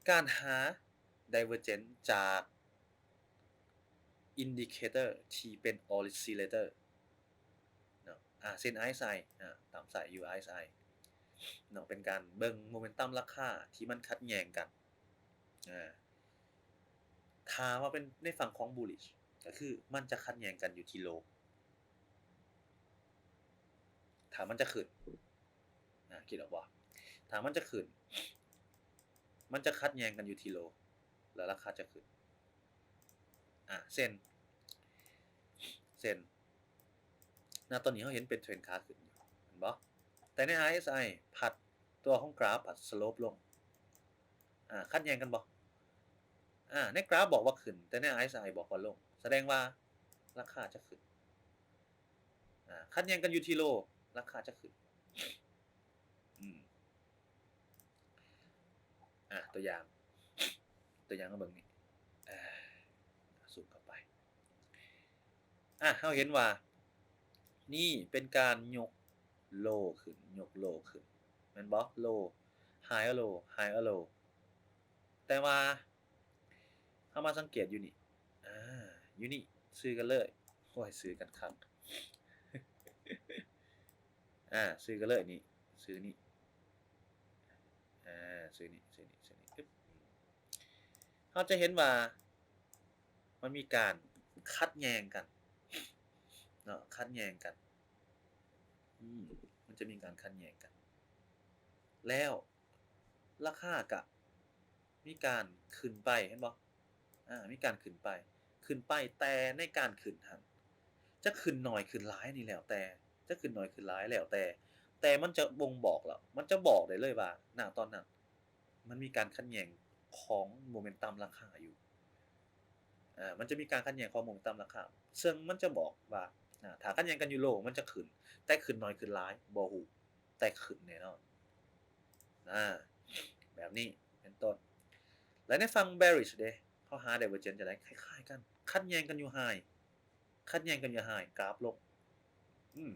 ການຫາ divergence ຈາກ indicator ທີ່ເປັນ oscillator ເນາະ ອາ ເຊັ່ນ RSI ອາ ຕາມສາຍຢູ່ RSI ເນາະ ເປັນການເບິ່ງໂມເມັນຕັມລາຄາທີ່ມັນຂັດແຍ່ງກັນ. ອາ ຖ້າວ່າເປັນໃນຝັ່ງຂອງ bullish ກໍຄືມັນຈະຂັດແຍ່ງກັນຢູ່ທີ່ low ຖ້າມັນຈະຂຶ້ນ. ອາ ຄິດອອກບໍ່? ຖ້າມັນຈະຂຶ້ນ ມັນຈະຂັດແຍ່ງກັນຢູ່ທີ່ low ແລ້ວລາຄາຈະຂຶ້ນ. ອາ ເຊັ່ນ ເຊັ່ນ ນະຕອນນີ້ເຮົາເຫັນເປັນເທຣນຂາຂຶ້ນຢູ່ ແມ່ນບໍ່? ແຕ່ໃນ RSI ພັດ ຕົວຂອງກຣາຟພັດ slope ລົງ. ອາ ຂັດແຍ່ງກັນບໍ່? ອາ ໃນກຣາຟບອກວ່າຂຶ້ນ ແຕ່ໃນ RSI ບອກວ່າລົງ ສະແດງວ່າລາຄາຈະຂຶ້ນ. ອາ ຂັດແຍ່ງກັນຢູ່ທີ່ low ລາຄາຈະຂຶ້ນ. ອືມ ອາ ຕົວຢ່າງ ຕົວຢ່າງມາເບິ່ງນີ້ ອາ ຊູມເຂົ້າໄປ. ອາ ເຮົາເຫັນວ່ານີ້ເປັນການຍົກ low ຂຶ້ນ ຍົກ low ຂຶ້ນ ແມ່ນບໍ່? Low high low high low ແຕ່ວ່າ ເຮົາມາສັງເກດຢູ່ນີ້ ອາ ຢູ່ນີ້ ຊື່ກັນເລີຍ ໂອ້ຍ ຊື່ກັນຄັກ ອາ ຊື່ກັນເລີຍນີ້ ຊື່ນີ້ ອາ ຊື່ນີ້ ຊື່ນີ້ ຊື່ນີ້ ອຶບ ເຮົາຈະເຫັນວ່າມັນມີການຂັດແຍ່ງກັນເນາະ ຂັດແຍ່ງກັນ ອືມ ມັນຈະມີການຂັດແຍ່ງກັນ ແລ້ວລາຄາກະ ມີການຂຶ້ນໄປ ເຫັນບໍ່? ອາ ມີການຂຶ້ນໄປ ຂຶ້ນໄປ ແຕ່ໃນການຂຶ້ນຫັ້ນ ຈະຂຶ້ນໜ້ອຍຂຶ້ນຫຼາຍນີ້ແລ້ວແຕ່ ຈະຂຶ້ນໜ້ອຍຂຶ້ນຫຼາຍແລ້ວແຕ່ ແຕ່ມັນຈະບົ່ງບອກແລ້ວ ມັນຈະບອກໄດ້ເລີຍວ່າ ນະຕອນນັ້ນ ມັນມີການຂັດແຍ່ງຂອງໂມເມັນຕັມລາຄາຢູ່. ອາ ມັນຈະມີການຂັດແຍ່ງຂອງໂມເມັນຕັມລາຄາ ເຊິ່ງມັນຈະບອກວ່າ ອາ ຖ້າຂັດແຍ່ງກັນຢູ່ low ມັນຈະຂຶ້ນ ແຕ່ຂຶ້ນໜ້ອຍຂຶ້ນຫຼາຍບໍ່ຮູ້ ແຕ່ຂຶ້ນແນ່ນອນ ອາ ແບບນີ້ເປັນຕົ້ນ. ແລະ ໃນຝັ່ງ bearish ເດ ເຮົາຫາ divergence ຈັ່ງໃດ? ຄ້າຍໆກັນ ຂັດແຍ່ງກັນຢູ່ high ຂັດແຍ່ງກັນຢູ່ high ກຣາຟລົງ ອືມ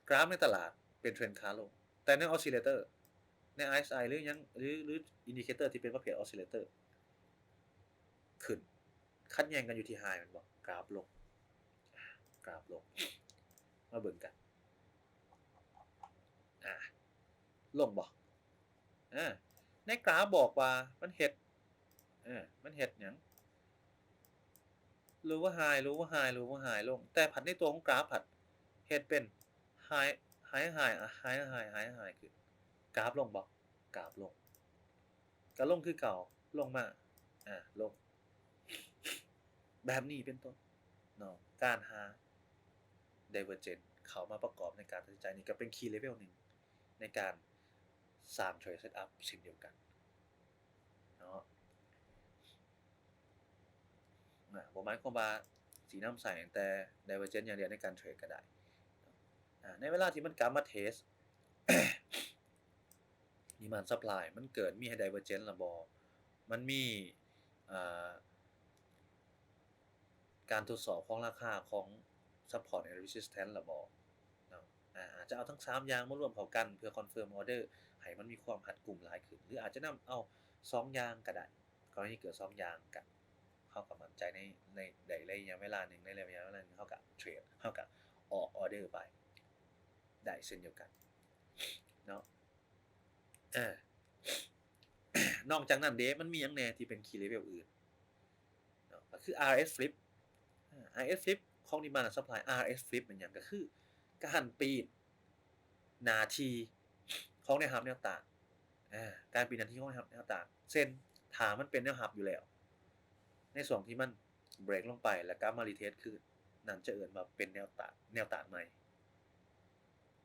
ກຣາຟໃນຕະຫຼາດເປັນເທຣນຂາລົງ ແຕ່ໃນ oscillator ໃນ RSI ຫຼືຫຍັງ ຫຼື ຫຼື indicator ທີ່ເປັນປະເພດ oscillator ຂຶ້ນ ຂັດແຍ່ງກັນຢູ່ທີ່ high ແມ່ນບໍ່? ກຣາຟລົງ ກຣາຟລົງ ມາເບິ່ງກັນ ອາ ລົງບໍ່? ອາ ໃນກຣາຟບອກວ່າມັນເຮັດ ເອີ ມັນເຮັດຫຍັງ? Lower high lower high lower high ລົງ ແຕ່ພັດໃນຕົວຂອງກຣາຟພັດເຮັດເປັນ high high high high high high high ຂຶ້ນ ກຣາຟລົງບໍ່? ກຣາຟລົງ ກໍລົງຄືເກົ່າ ລົງມາ ອາ ລົງ ແບບນີ້ເປັນຕົ້ນເນາະ ການຫາ divergence ເຂົ້າມາປະກອບໃນການຕັດສິນໃຈ ນີ້ກໍເປັນ key level ໜຶ່ງໃນການສ້າງ trade setup ເຊັ່ນດຽວກັນເນາະ. ນະ ບໍ່ໝາຍຄວາມວ່າຊິນຳໃຊ້ແຕ່ divergence ຢ່າງດຽວໃນການເທຣດກໍໄດ້. ອາ ໃນເວລາທີ່ມັນກັບມາເທສ demand supply ມັນເກີດມີ divergence ລະບໍ່? ມັນມີ ອາ ການທົດສອບຂອງລາຄາຂອງ support and resistance ລະບໍ່ເນາະ? ອາ ອາດຈະເອົາທັງສາມຢ່າງມາລວມເຂົ້າກັນເພື່ອ confirm order ໃຫ້ມັນມີຄວາມຮັດກຸມຫຼາຍຂຶ້ນ ຫຼື ອາດຈະນຳເອົາສອງຢ່າງກໍໄດ້. ກໍລະນີເກີດສອງຢ່າງ ກະ ເຮົາກໍໝັ້ນໃຈໃນ ໃນ ໃນໄລຍະເວລາໜຶ່ງ ໃນໄລຍະເວລາໜຶ່ງ ເຮົາກໍເທຣດ ເຮົາກໍອອກ order ໄປໄດ້ເຊັ່ນດຽວກັນເນາະ. ເອີ ນອກຈາກນັ້ນເດ ມັນມີຫຍັງແດ່ທີ່ເປັນ key level ອື່ນເນາະ? ກໍຄື RS flip ອາ RS flip ຂອງ demand supply. RS flip ແມ່ນຫຍັງ? ກໍຄືການປີນໜ້າທີ່ຂອງແນວຮັບແນວຕ້ານ. ອາ ການປີນໜ້າທີ່ຂອງແນວຮັບແນວຕ້ານ ເຊັ່ນ ຖ້າມັນເປັນແນວຮັບຢູ່ແລ້ວ ໃນຊ່ວງທີ່ມັນເບຣກລົງໄປ ແລ້ວກັບມາ retest ຄືນ ນັ້ນຈະເອີ້ນວ່າເປັນແນວຕ້ານ ແນວຕ້ານໃໝ່.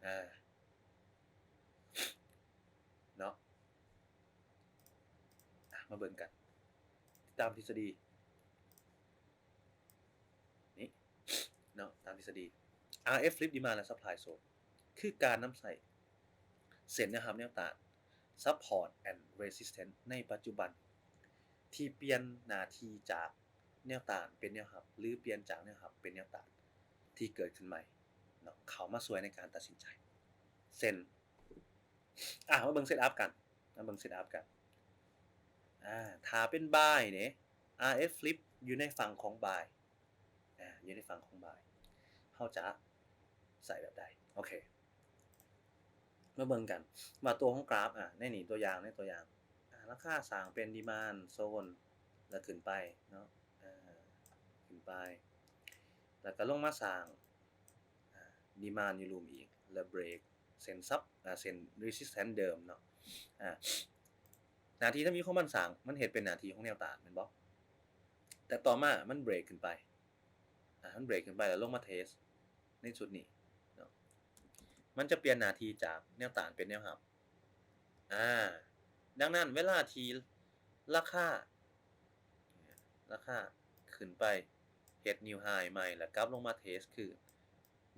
ອາ ເນາະ ອາ ມາເບິ່ງກັນ ຕາມທິດສະດີນີ້ເນາະ. ຕາມທິດສະດີ RS flip demand ແລະ supply zone ຄືການນຳໃຊ້ເສັ້ນແນວຮັບແນວຕ້ານ support and resistance ໃນປັດຈຸບັນ ທີ່ປ່ຽນໜ້າທີ່ຈາກແນວຕ້ານເປັນແນວຮັບ ຫຼື ປ່ຽນຈາກແນວຮັບເປັນແນວຕ້ານທີ່ເກີດຂຶ້ນໃໝ່ເນາະ ເຂົ້າມາຊ່ວຍໃນການຕັດສິນໃຈ. ເຊັ່ນ ອາ ມາເບິ່ງ setup ກັນ ມາເບິ່ງ setup ກັນ. ອາ ຖ້າເປັນ buy ເດ RS flip ຢູ່ໃນຝັ່ງຂອງ buy ອາ ຢູ່ໃນຝັ່ງຂອງ buy ເຮົາຈະໃຊ້ແບບໃດ? ໂອເຄ ມາເບິ່ງກັນວ່າຕົວຂອງກຣາຟ ອາ ໃນນີ້ຕົວຢ່າງ ໃນຕົວຢ່າງ ອາ ລາຄາສ້າງເປັນ demand zone ແລ້ວຂຶ້ນໄປເນາະ ອາ ຂຶ້ນໄປ ແລ້ວກໍລົງມາສ້າງ ອາ demand ຢູ່ລຸ່ມອີກ ແລ້ວເບຣກເສັ້ນ sub ອາ ເສັ້ນ resistance ເດີມເນາະ. ອາ ໜ້າທີ່ທຳອິດຂອງມັນສ້າງ ມັນເຮັດເປັນໜ້າທີ່ຂອງແນວຕ້ານແມ່ນບໍ່? ແຕ່ຕໍ່ມາມັນເບຣກຂຶ້ນໄປ ອາ ມັນເບຣກຂຶ້ນໄປແລ້ວລົງມາເທສໃນຈຸດນີ້ເນາະ ມັນຈະປ່ຽນໜ້າທີ່ຈາກແນວຕ້ານເປັນແນວຮັບ. ອາ ດັ່ງນັ້ນເວລາທີ່ລາຄາ ລາຄາຂຶ້ນໄປເຮັດ new high ໃໝ່ ແລ້ວກັບລົງມາເທສຄືນ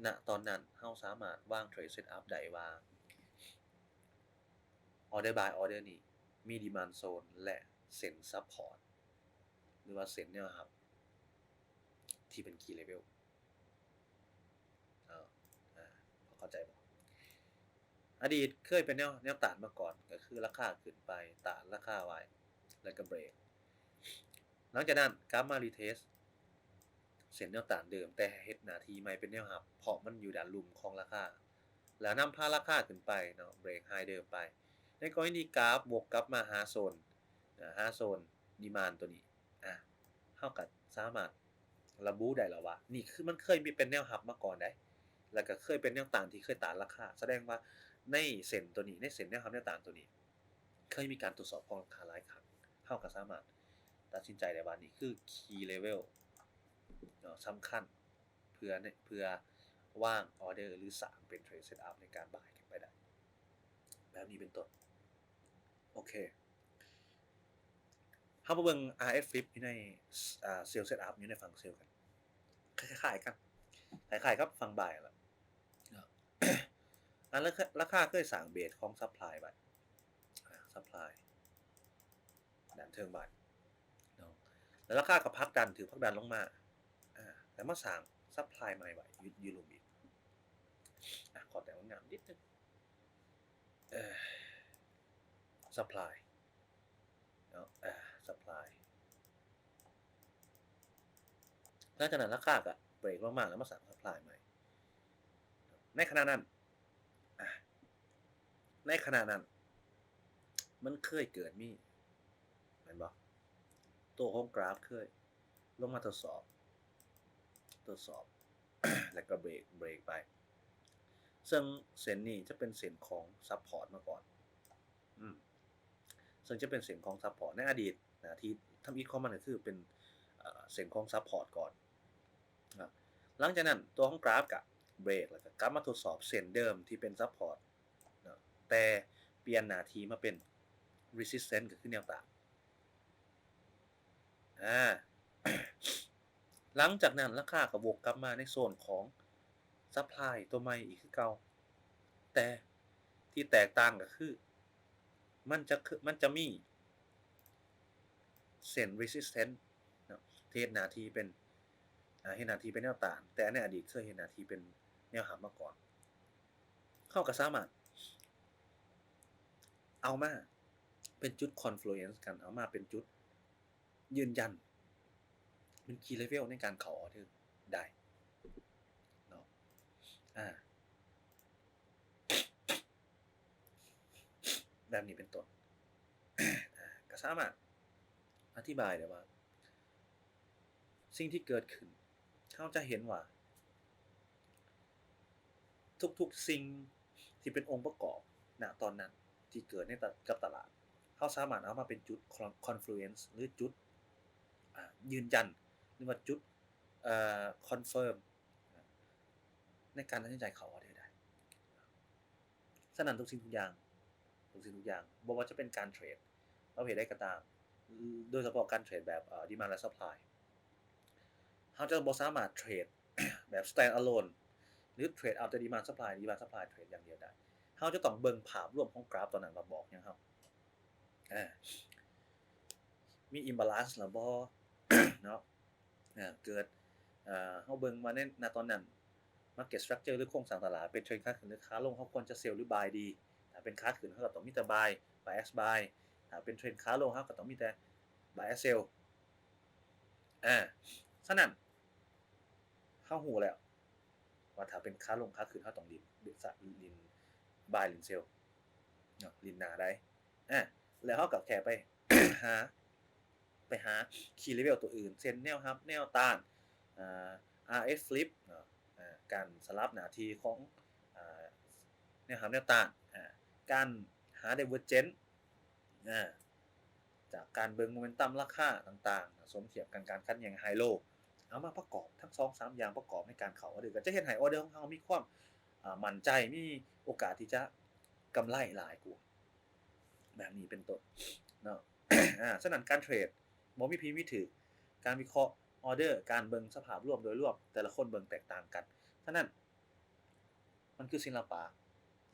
ນະຕອນນັ້ນເຮົາສາມາດວາງ trade setup ໄດ້ວ່າ order buy order ນີ້ມີ demand zone ແລະ ເສັ້ນ support ຫຼືວ່າເສັ້ນແນວຮັບທີ່ເປັນ key level ເນາະ. ອາ ພໍເຂົ້າໃຈບໍ່? ອະດີດເຄີຍເປັນແນວ ແນວຕ້ານມາກ່ອນ ກໍຄືລາຄາຂຶ້ນໄປ ຕ້ານລາຄາໄວ້ ແລ້ວກໍເບຣກ. ຫຼັງຈາກນັ້ນກັບມາ retest ເສັ້ນແນວຕ້ານເດີມ ແຕ່ເຮັດໜ້າທີ່ໃໝ່ເປັນແນວຮັບ ເພາະມັນຢູ່ດ້ານລຸ່ມຂອງລາຄາ ແລ້ວນຳພາລາຄາຂຶ້ນໄປເນາະ break high ເດີມໄປ. ໃນກໍລະນີທີ່ກາຟວົກກັບມາຫາໂຊນ ອາ ຫາໂຊນ demand ຕົວນີ້ ອາ ເຮົາກໍສາມາດລະບຸໄດ້ແລ້ວວ່າ ນີ້ຄືມັນເຄີຍມີເປັນແນວຮັບມາກ່ອນໃດ ແລ້ວກໍເຄີຍເປັນແນວຕ້ານທີ່ເຄີຍຕ້ານລາຄາ. ສະແດງວ່າໃນເສັ້ນຕົວນີ້ ໃນເສັ້ນແນວຮັບແນວຕ້ານຕົວນີ້ ເຄີຍມີການທົດສອບຂອງລາຄາຫຼາຍຄັ້ງ ເຮົາກໍສາມາດຕັດສິນໃຈໄດ້ວ່ານີ້ຄື key level ເນາະ ສຳຄັນ ເພື່ອ ເພື່ອວາງ order ຫຼື ສ້າງເປັນ trade setup ໃນການ buy ຂຶ້ນໄປໄດ້ ແບບນີ້ເປັນຕົ້ນ. ໂອເຄ ເຮົາມາເບິ່ງ RS flip ຢູ່ໃນ ອາ sell setup ຢູ່ໃນຝັ່ງ sell ກັນ ຄ້າຍໆກັນ ຄ້າຍໆກັບຝັ່ງ buy ລະ ອາ ລາຄາ ລາຄາເຄີຍສ້າງ base ຂອງ supply ໄວ້ ອາ supply ດ້ານເທິງໄວ້ເນາະ ແລ້ວລາຄາກໍຜັກດັນ ຖືກຜັກດັນລົງມາ ອາ ແລ້ວມາສ້າງ supply ໃໝ່ໄວ້ ຢູ່ ຢູ່ລຸ່ມອີກ. ອາ ຂໍແຕ້ມງາມນິດໜຶ່ງ ເອີ supply ເນາະ ອາ supply ຫຼັງຈາກນັ້ນລາຄາກໍເບຣກລົງມາ ແລ້ວມາສ້າງ supply ໃໝ່. ໃນຂະນະນັ້ນ ອາ ໃນຂະນະນັ້ນ ມັນເຄີຍເກີດມີ ແມ່ນບໍ່? ຕົວຂອງກຣາຟເຄີຍລົງມາທົດສອບ ທົດສອບ ແລ້ວກໍເບຣກ ເບຣກໄປ ເຊິ່ງເສັ້ນນີ້ຈະເປັນເສັ້ນຂອງ support ມາກ່ອນ ອືມ ເຊິ່ງຈະເປັນເສັ້ນຂອງ support ໃນອະດີດນະ ທີ່ທຳອິດຂອງມັນກໍຄືເປັນ ເອີ ເສັ້ນຂອງ support ກ່ອນນະ. ຫຼັງຈາກນັ້ນຕົວຂອງກຣາຟກໍ break ແລ້ວກໍກັບມາທົດສອບເສັ້ນເດີມທີ່ເປັນ support ເນາະ ແຕ່ປ່ຽນໜ້າທີ່ມາເປັນ resistance ກໍຄືແນວຕ້ານ. ອາ ຫຼັງຈາກນັ້ນລາຄາກໍວົກກັບມາໃນໂຊນຂອງ supply ຕົວໃໝ່ອີກຄືເກົ່າ ແຕ່ທີ່ແຕກຕ່າງກໍຄື ມັນຈະ ມັນຈະມີເສັ້ນ resistance ເນາະ ທີ່ເຮັດໜ້າທີ່ເປັນ ອາ ເຮັດໜ້າທີ່ເປັນແນວຕ້ານ ແຕ່ໃນອະດີດເຄີຍເຮັດໜ້າທີ່ເປັນແນວຮັບມາກ່ອນ. ເຮົາກໍສາມາດເອົາມາເປັນຈຸດ confluence ກັນ ເອົາມາເປັນຈຸດຢືນຢັນ ເປັນ key level ໃນການເຂົ້າ order ໄດ້ເນາະ ອາ ແບບນີ້ເປັນຕົ້ນ. ອາ ກໍສາມາດອະທິບາຍໄດ້ວ່າ ສິ່ງທີ່ເກີດຂຶ້ນ ເຮົາຈະເຫັນວ່າ ທຸກໆສິ່ງທີ່ເປັນອົງປະກອບ ນະ ຕອນນັ້ນທີ່ເກີດໃນຕະ ກັບຕະຫຼາດ ເຮົາສາມາດເອົາມາເປັນຈຸດ con- confluence ຫຼື ຈຸດ ອາ ຢືນຢັນ ຫຼືວ່າຈຸດ ເອີ confirm ໃນການຕັດສິນໃຈເຂົ້າ order ໄດ້. ສະນັ້ນທຸກສິ່ງທຸກຢ່າງ ທຸກສິ່ງທຸກຢ່າງ ບໍ່ວ່າຈະເປັນການເທຣດປະເພດໃດກໍຕາມ ໂດຍສະເພາະການເທຣດແບບ ເອີ demand ແລະ supply ເຮົາຈະບໍ່ສາມາດເທຣດແບບ stand alone ຫຼືເທຣດເອົາແຕ່ demand supply demand supply ເທຣດຢ່າງດຽວໄດ້. ເຮົາຈະຕ້ອງເບິ່ງພາບລວມຂອງກຣາຟຕອນນັ້ນວ່າບອກຫຍັງເຮົາ ເອີ ມີ imbalance ຫຼືບໍ່ເນາະ. ເກີດ ເຮົາເບິ່ງວ່າໃນ ນະ ຕອນນັ້ນ market structure ຫຼືໂຄງສ້າງຕະຫຼາດເປັນເທຣນຂາຂຶ້ນ ຫຼືຂາລົງ ເຮົາຄວນຈະ sell ຫຼື buy ດີ. ຖ້າເປັນຂາຂຶ້ນ ເຮົາກໍຕ້ອງມີແຕ່ buy bias buy. ຖ້າເປັນເທຣນຂາລົງ ເຮົາກໍຕ້ອງມີແຕ່ bias sell. ອາ ສະນັ້ນ ເຮົາຮູ້ແລ້ວວ່າຖ້າເປັນຂາລົງຂາຂຶ້ນ ເຮົາຕ້ອງຫຼິ້ນ ຫຼິ້ນ buy ຫຼິ້ນ sell ເນາະ ຫຼິ້ນໜ້າໄດ້. ອາ ແລ້ວເຮົາກໍແຄ່ໄປຫາ ໄປຫາ key level ຕົວອື່ນ ເຊັ່ນ ແນວຮັບ ແນວຕ້ານ ອາ RS flip ເນາະ ອາ ການສະຫຼັບໜ້າທີ່ຂອງ ອາ ແນວຮັບ ແນວຕ້ານ ອາ ການຫາ divergence ອາ ຈາກການເບິ່ງ momentum ລາຄາຕ່າງໆ ສົມທຽບກັນ ການຂັດແຍ່ງ high low ເອົາມາປະກອບ ທັງສອງສາມຢ່າງປະກອບໃນການເຂົ້າ order ກໍຈະເຮັດໃຫ້ order ຂອງເຮົາມີຄວາມ ອາ ໝັ້ນໃຈ ມີໂອກາດທີ່ຈະກຳໄລຫຼາຍກວ່າ ແບບນີ້ເປັນຕົ້ນເນາະ. ອາ ສະນັ້ນການເທຣດບໍ່ມີຜິດມີຖືກ, ການວິເຄາະ order ການເບິ່ງສະພາບລວມໂດຍລວມ ແຕ່ລະຄົນເບິ່ງແຕກຕ່າງກັນ. ສະນັ້ນມັນຄືສິລະປະ.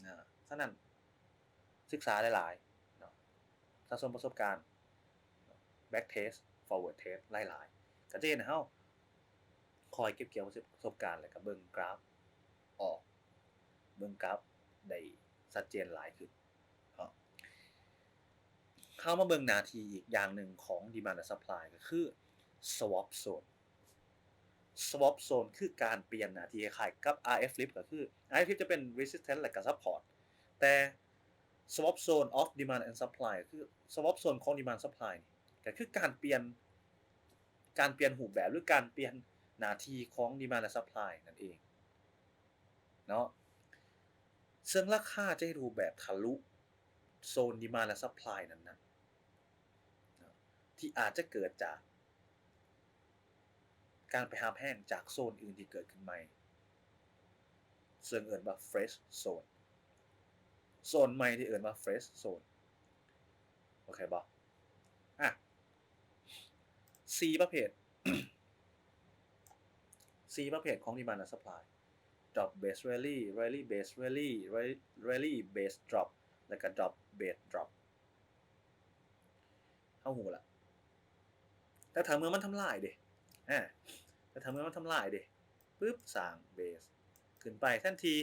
ອາ ສະນັ້ນສຶກສາຫຼາຍໆເນາະ, ສະສົມປະສົບການ backtest forward test ຫຼາຍໆ ກໍຈະເຮັດໃຫ້ເຮົາຄ່ອຍເກັບກ່ຽວປະສົບການ ແລ້ວກໍເບິ່ງກຣາຟອອກ ເບິ່ງກຣາຟໄດ້ຊັດເຈນຫຼາຍຂຶ້ນ. ເຮົາມາເບິ່ງໜ້າທີ່ອີກຢ່າງໜຶ່ງຂອງ demand ແລະ supply ກໍຄື swap zone. swap zone ຄືການປ່ຽນໜ້າທີ່ ຄ້າຍໆກັບ RS flip ກໍຄື RS flip ຈະເປັນ resistance ແລະກໍ support ແຕ່ swap zone of demand and supply ກໍຄື swap zone ຂອງ demand supply ນີ້ ກໍຄືການປ່ຽນ ການປ່ຽນຮູບແບບ ຫຼື ການປ່ຽນໜ້າທີ່ຂອງ demand ແລະ supply ນັ້ນເອງເນາະ. ເຊິ່ງລາຄາຈະເຮັດຮູບແບບທະລຸໂຊນ demand ແລະ supply ນັ້ນໆ ທີ່ອາດຈະເກີດຈາກການໄປຮັບແຮງຈາກໂຊນອື່ນທີ່ເກີດຂຶ້ນໃໝ່ ເຊິ່ງເອີ້ນວ່າ fresh zone. ໂຊນໃໝ່ທີ່ເອີ້ນວ່າ fresh zone. ໂອເຄບໍ່? ອະ ສີ່ປະເພດ ສີ່ປະເພດຂອງ demand ແລະ supply: drop based rally, rally based rally, rally based drop ແລະກະ drop based drop. ເຮົາຮູ້ລະ. ແຕ່ຖ້າເມື່ອມັນທຳລາຍເດ? ອາ ແຕ່ຖ້າເມື່ອມັນທຳລາຍເດ? ປຶບ ສ້າງ base ຂຶ້ນໄປ ແທນທີ່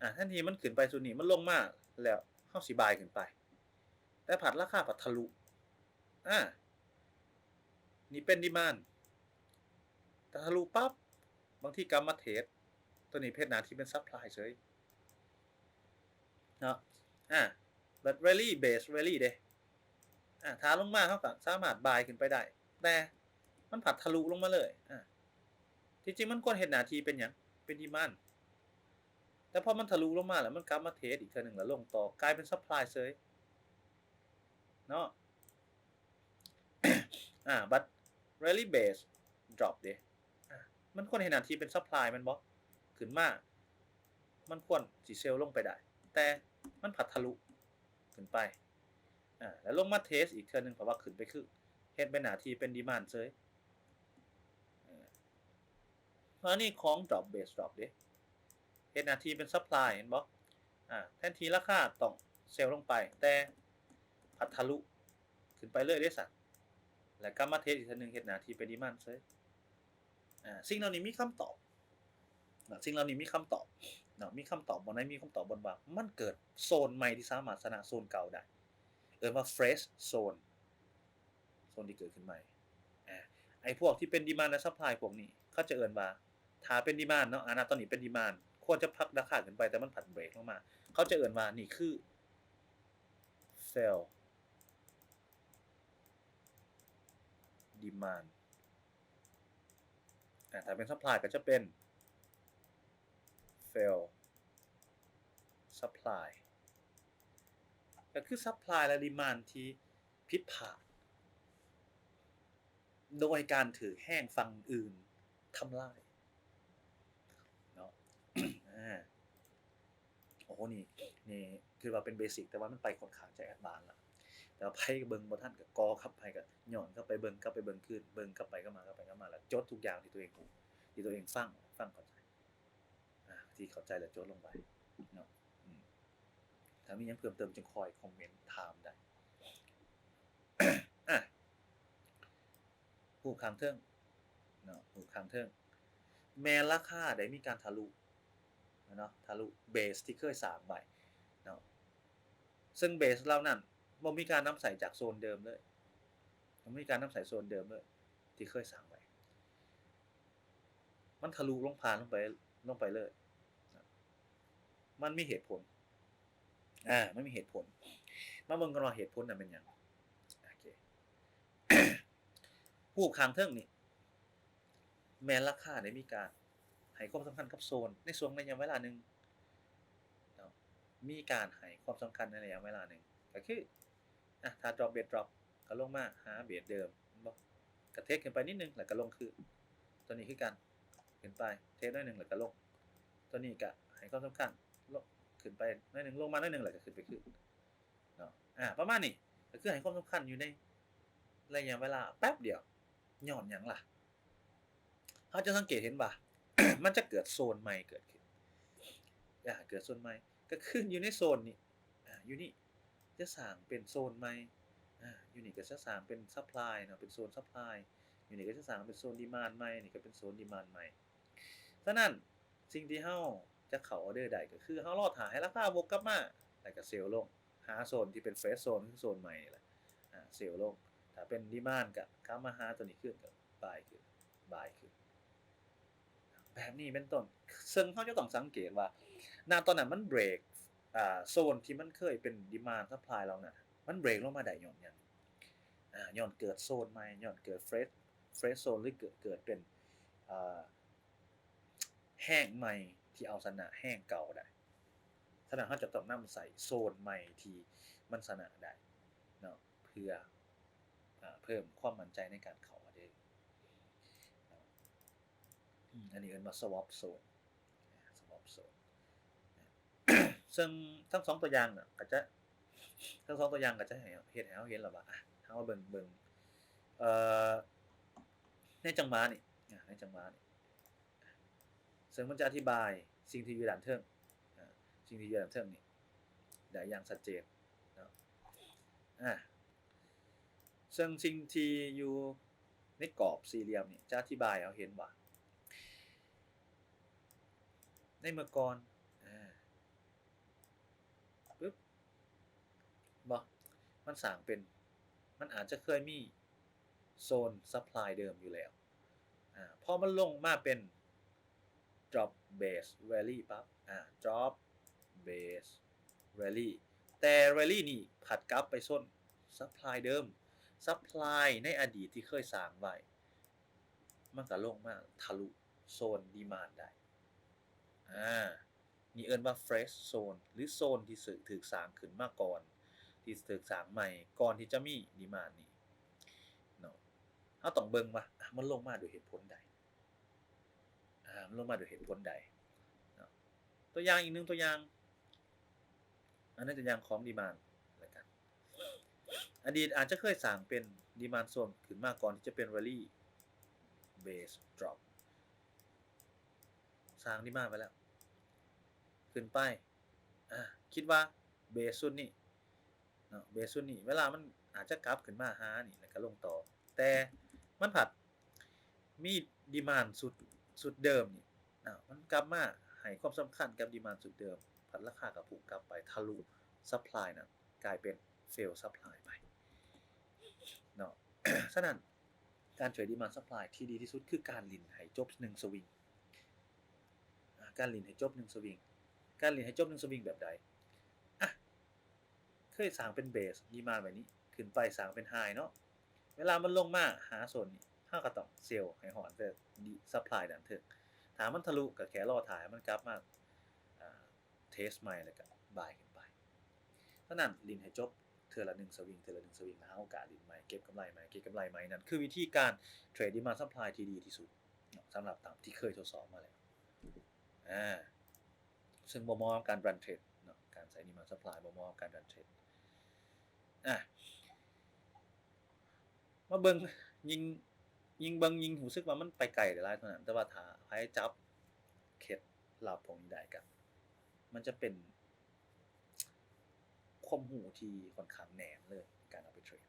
ອາ ແທນທີ່ມັນຂຶ້ນໄປຊຸດນີ້ ມັນລົງມາແລ້ວ ເຮົາຊິບາຍຂຶ້ນໄປ ແຕ່ພັດລາຄາພັດທະລຸ ອາ ນີ້ເປັນ demand ຖ້າທະລຸປັບ ບາງທີກັບມາເທສ ຕົວນີ້ເຮັດໜ້າທີ່ເປັນ supply ເສີຍເນາະ. ອາ ແບບ rally base rally ເດ? ອາ ຖ້າລົງມາເຮົາກໍສາມາດບາຍຂຶ້ນໄປໄດ້ ແຕ່ມັນພັດທະລຸລົງມາເລີຍ. ອາ ທີ່ຈິງມັນຄວນເຮັດໜ້າທີ່ເປັນຫຍັງ? ເປັນ demand ແຕ່ພໍມັນທະລຸລົງມາແລ້ວ ມັນກັບມາເທສອີກເທື່ອໜຶ່ງ ແລ້ວລົງຕໍ່ ກາຍເປັນ supply ເສີຍເນາະ. ອາ ບັດ rally base drop ເດ? ອາ ມັນຄວນເຮັດໜ້າທີ່ເປັນ supply ແມ່ນບໍ່? ຂຶ້ນມາ ມັນຄວນຊິເຊວລົງໄປໄດ້ ແຕ່ມັນພັດທະລຸຂຶ້ນໄປ ອາ ແລ້ວລົງມາເທສອີກເທື່ອໜຶ່ງ ເພາະວ່າຂຶ້ນໄປຄືເຮັດເປັນໜ້າທີ່ເປັນດີມານເສີຍ ເອີ ກໍລະນີຂອງດຣອບ ເບສດຣອບເດ້ ເຮັດໜ້າທີ່ເປັນຊັບພລາຍ ເຫັນບໍ່? ອາ ແທນທີ່ລາຄາຕ້ອງເຊວລົງໄປ ແຕ່ພັດທະລຸຂຶ້ນໄປເລີຍເດ້ຊັ້ນ ແລ້ວກັບມາເທສອີກເທື່ອໜຶ່ງ ເຮັດໜ້າທີ່ເປັນດີມານເສີຍ. ອາ ສິ່ງເຫຼົ່ານີ້ມີຄຳຕອບເນາະ ສິ່ງເຫຼົ່ານີ້ມີຄຳຕອບເນາະ ມີຄຳຕອບບ່ອນໃດ? ມີຄຳຕອບບ່ອນວ່າມັນເກີດໂຊນໃໝ່ທີ່ສາມາດຊະນະໂຊນເກົ່າໄດ້ ເອີ້ນວ່າເຟຣຊໂຊນ ໂຊນທີ່ເກີດຂຶ້ນໃໝ່. ອາ ໄອ້ພວກທີ່ເປັນດີມານ ແລະ ຊັບພລາຍພວກນີ້ ເຂົາຈະເອີ້ນວ່າ ຖ້າເປັນດີມານເນາະ ອາ ນະຕອນນີ້ເປັນດີມານ ຄວນຈະຜັກລາຄາຂຶ້ນໄປ ແຕ່ມັນພັດເບຣກລົງມາ ເຂົາຈະເອີ້ນວ່ານີ້ຄືເຟວດີມານ ອາ ຖ້າເປັນຊັບພລາຍກໍຈະເປັນເຟວຊັບພລາຍ ກໍຄືຊັບພລາຍ ແລະ ດີມານທີ່ຜິດພາດ ໂດຍການຖືກແຮງຝັ່ງອື່ນທຳລາຍເນາະ. ອາ ໂອ້ໂຫ ນີ້ ນີ້ຄືວ່າເປັນເບສິກ ແຕ່ວ່າມັນໄປຂ້ອນຂ້າງຈະແອດວານລະ ແຕ່ວ່າໃຜກໍເບິ່ງບໍ່ທັນ ກໍກໍກັບໄປ ກໍຍ້ອນກັບໄປເບິ່ງ ກັບໄປເບິ່ງຄືນ ເບິ່ງກັບໄປກັບມາ ກັບໄປກັບມາ ແລ້ວຈົດທຸກຢ່າງທີ່ຕົວເອງຮູ້ ທີ່ຕົວເອງຟັງ ຟັງເຂົ້າໃຈ ອາ ທີ່ເຂົ້າໃຈແລ້ວຈົດລົງໄປເນາະ. ອືມ ຖ້າມີຫຍັງເພີ່ມເຕີມຈຶ່ງຄ່ອຍຄອມເມັນຖາມໄດ້. ອາ ຮູບຂ້າງເທິງເນາະ ຮູບຂ້າງເທິງ ແມ່ນລາຄາໄດ້ມີການທະລຸເນາະ ທະລຸເບສທີ່ເຄີຍສ້າງໄວ້ເນາະ ເຊິ່ງເບສເຫຼົ່ານັ້ນບໍ່ມີການນຳໃຊ້ຈາກໂຊນເດີມເລີຍ ບໍ່ມີການນຳໃຊ້ໂຊນເດີມເລີຍທີ່ເຄີຍສ້າງໄວ້ ມັນທະລຸລົງຜ່ານລົງໄປ ລົງໄປເລີຍ ມັນມີເຫດຜົນ ອາ ມັນມີເຫດຜົນ ມາເບິ່ງກັນວ່າເຫດຜົນນັ້ນແມ່ນຫຍັງ. ໂອເຄ ຮູບຂ້າງເທິງນີ້ ແມ່ນລາຄາໄດ້ມີການໃຫ້ຄວາມສຳຄັນກັບໂຊນໃນຊ່ວງໄລຍະເວລາໜຶ່ງເນາະ ມີການໃຫ້ຄວາມສຳຄັນໃນໄລຍະເວລາໜຶ່ງ ກໍຄື ອາ ຖ້າດຣອບ ເບສດຣອບ ກໍລົງມາຫາເບສເດີມ ແມ່ນບໍ່? ກໍເທສຂຶ້ນໄປນິດໜຶ່ງ ແລ້ວກໍລົງຄືນ ຕົວນີ້ຄືກັນ ຂຶ້ນໄປ ເທສໜ້ອຍໜຶ່ງ ແລ້ວກໍລົງ ຕົວນີ້ກໍໃຫ້ຄວາມສຳຄັນ ລົງ ຂຶ້ນໄປໜ້ອຍໜຶ່ງ ລົງມາໜ້ອຍໜຶ່ງ ແລ້ວກໍຂຶ້ນໄປຄືນເນາະ ອາ ປະມານນີ້ ກໍຄືໃຫ້ຄວາມສຳຄັນຢູ່ໃນໄລຍະເວລາແປັບດຽວ. ຍ້ອນຫຍັງລະ? ເຮົາຈະສັງເກດເຫັນວ່າ ມັນຈະເກີດໂຊນໃໝ່ເກີດຂຶ້ນ ອາ ເກີດໂຊນໃໝ່ ກໍຄືຢູ່ໃນໂຊນນີ້ ອາ ຢູ່ນີ້ຈະສ້າງເປັນໂຊນໃໝ່ ອາ ຢູ່ນີ້ກໍຈະສ້າງເປັນຊັບພລາຍເນາະ ເປັນໂຊນຊັບພລາຍ ຢູ່ນີ້ກໍຈະສ້າງເປັນໂຊນດີມານໃໝ່ ນີ້ກໍເປັນໂຊນດີມານໃໝ່. ສະນັ້ນ ສິ່ງທີ່ເຮົາຈະເຂົ້າອອເດີໄດ້ ກໍຄືເຮົາລໍຖ້າໃຫ້ລາຄາວົກກັບມາ ແລ້ວກໍເຊວລົງ ຫາໂຊນທີ່ເປັນເຟຣຊໂຊນ ຄືໂຊນໃໝ່ນີ້ແຫຼະ ອາ ເຊວລົງ ຖ້າເປັນດີມານກໍກັບມາຫາຕົວນີ້ຄືນ ກໍບາຍຂຶ້ນ ບາຍຂຶ້ນ ແບບນີ້ເປັນຕົ້ນ. ເຊິ່ງເຮົາຈະຕ້ອງສັງເກດວ່າ ນະຕອນນັ້ນມັນເບຣກ ອາ ໂຊນທີ່ມັນເຄີຍເປັນດີມານຊັບພລາຍເຫຼົ່ານັ້ນ ມັນເບຣກລົງມາໄດ້ຍ້ອນຫຍັງ? ອາ ຍ້ອນເກີດໂຊນໃໝ່ ຍ້ອນເກີດເຟຣຊ ເຟຣຊໂຊນ ຫຼືເກີດ ເກີດເປັນ ອາ ແຮງໃໝ່ທີ່ເອົາຊະນະແຮງເກົ່າໄດ້. ສະນັ້ນເຮົາຈະຕ້ອງນຳໃຊ້ໂຊນໃໝ່ທີ່ມັນຊະນະໄດ້ເນາະ ເພື່ອ ອາ ເພີ່ມຄວາມໝັ້ນໃຈໃນການເຂົ້າອອເດີເນາະ. ອືມ ອັນນີ້ເອີ້ນວ່າສະວອບໂຊນ ສະວອບໂຊນ ເຊິ່ງທັງສອງຕົວຢ່າງນະ ກໍຈະ ທັງສອງຕົວຢ່າງກໍຈະໃຫ້ເຮັດໃຫ້ເຮົາເຫັນແລ້ວວ່າ ອາ ເຮົາມາເບິ່ງ ເບິ່ງ ເອີ ໃນຈັງຫວະນີ້ ອາ ໃນຈັງຫວະນີ້ ເຊິ່ງມັນຈະອະທິບາຍສິ່ງທີ່ຢູ່ດ້ານເທິງ ອາ ສິ່ງທີ່ຢູ່ດ້ານເທິງນີ້ໄດ້ຢ່າງຊັດເຈນເນາະ ອາ ເຊິ່ງສິ່ງທີ່ຢູ່ໃນກອບສີ່ຫຼ່ຽມນີ້ຈະອະທິບາຍໃຫ້ເຮົາເຫັນວ່າ ໃນເມື່ອກ່ອນ ອາ ປຶບ ບໍ່ ມັນສ້າງເປັນ ມັນອາດຈະເຄີຍມີໂຊນຊັບພລາຍເດີມຢູ່ແລ້ວ ອາ ພໍມັນລົງມາເປັນ drop base rally ປັບ ອາ drop base rally ແຕ່ rally ນີ້ພັດກັບໄປຊົນ supply ເດີມ supply ໃນອະດີດທີ່ເຄີຍສ້າງໄວ້ ມັນກໍລົງມາທະລຸໂຊນ demand ໄດ້ ອາ ນີ້ເອີ້ນວ່າ fresh zone ຫຼື ໂຊນທີ່ຖືກສ້າງຂຶ້ນມາກ່ອນ ທີ່ຖືກສ້າງໃໝ່ກ່ອນທີ່ຈະມີ demand ນີ້ເນາະ. ເຮົາຕ້ອງເບິ່ງວ່າ ອາ ມັນລົງມາດ້ວຍເຫດຜົນໃດ ອາ ມັນລົງມາດ້ວຍເຫດຜົນໃດ ຕົວຢ່າງອີກໜຶ່ງຕົວຢ່າງ ອັນນີ້ຕົວຢ່າງຂອງ demand ລະກັນ. ອະດີດອາດຈະເຄີຍສ້າງເປັນ demand zone ຂຶ້ນມາກ່ອນທີ່ຈະເປັນ rally base drop ສ້າງ demand ໄວ້ແລ້ວ ຂຶ້ນໄປ ອາ ຄິດວ່າ base ຊຸດນີ້ເນາະ base ຊຸດນີ້ ເວລາມັນອາດຈະກັບຂຶ້ນມາຫານີ້ ແລ້ວກໍລົງຕໍ່ ແຕ່ມັນພັດມີ demand ຊຸດ ຊຸດເດີມນີ້ ເນາະ ມັນກັບມາໃຫ້ຄວາມສຳຄັນກັບ demand ຊຸດເດີມ ພັດລາຄາກໍພຸ່ງກັບໄປທະລຸ supply ນັ້ນ ກາຍເປັນ fail supply ໄປເນາະ. ສະນັ້ນ ການເທຣດ demand supply ທີ່ດີທີ່ສຸດຄືການຫຼິ້ນໃຫ້ຈົບໜຶ່ງສະວິງ ອາ ການຫຼິ້ນໃຫ້ຈົບໜຶ່ງສະວິງ ການຫຼິ້ນໃຫ້ຈົບໜຶ່ງສະວິງແບບໃດ? ອາ ເຄີຍສ້າງເປັນ base demand ແບບນີ້ ຂຶ້ນໄປສ້າງເປັນ high ເນາະ ເວລາມັນລົງມາຫາໂຊນນີ້ ເຮົາກໍຕ້ອງ sell ໃຫ້ຮອດ supply ດ້ານເທິງ ຖ້າມັນທະລຸກໍແຄ່ລໍຖ້າໃຫ້ມັນກັບມາ ອາ test ໃໝ່ ແລ້ວກໍ buy ຂຶ້ນໄປ. ສະນັ້ນ ຫຼິ້ນໃຫ້ຈົບເທື່ອລະໜຶ່ງສະວິງ ເທື່ອລະໜຶ່ງສະວິງ ແລ້ວຫາໂອກາດຫຼິ້ນໃໝ່ ເກັບກຳໄລໃໝ່ ເກັບກຳໄລໃໝ່ ນັ້ນຄືວິທີການເທຣດ demand supply ທີ່ດີທີ່ສຸດເນາະ ສຳລັບຕາມທີ່ເຄີຍທົດສອບມາແລ້ວ ອາ ເຊິ່ງບໍ່ເໝາະກັບການ run trade ເນາະ ການໃຊ້ demand supply ບໍ່ເໝາະກັບການ run trade. ອາ ມາເບິ່ງ ຍິ່ງ ຍິ່ງເບິ່ງຍິ່ງຮູ້ສຶກວ່າມັນໄປໄກຫຼາຍເທົ່ານັ້ນ ແຕ່ວ່າຖ້າໃຜຈັບເຄັດລັບພວກນີ້ໄດ້ກໍ ມັນຈະເປັນຄວາມຮູ້ທີ່ຂ້ອນຂ້າງແໜ້ນເລີຍໃນການເອົາໄປເທຣດ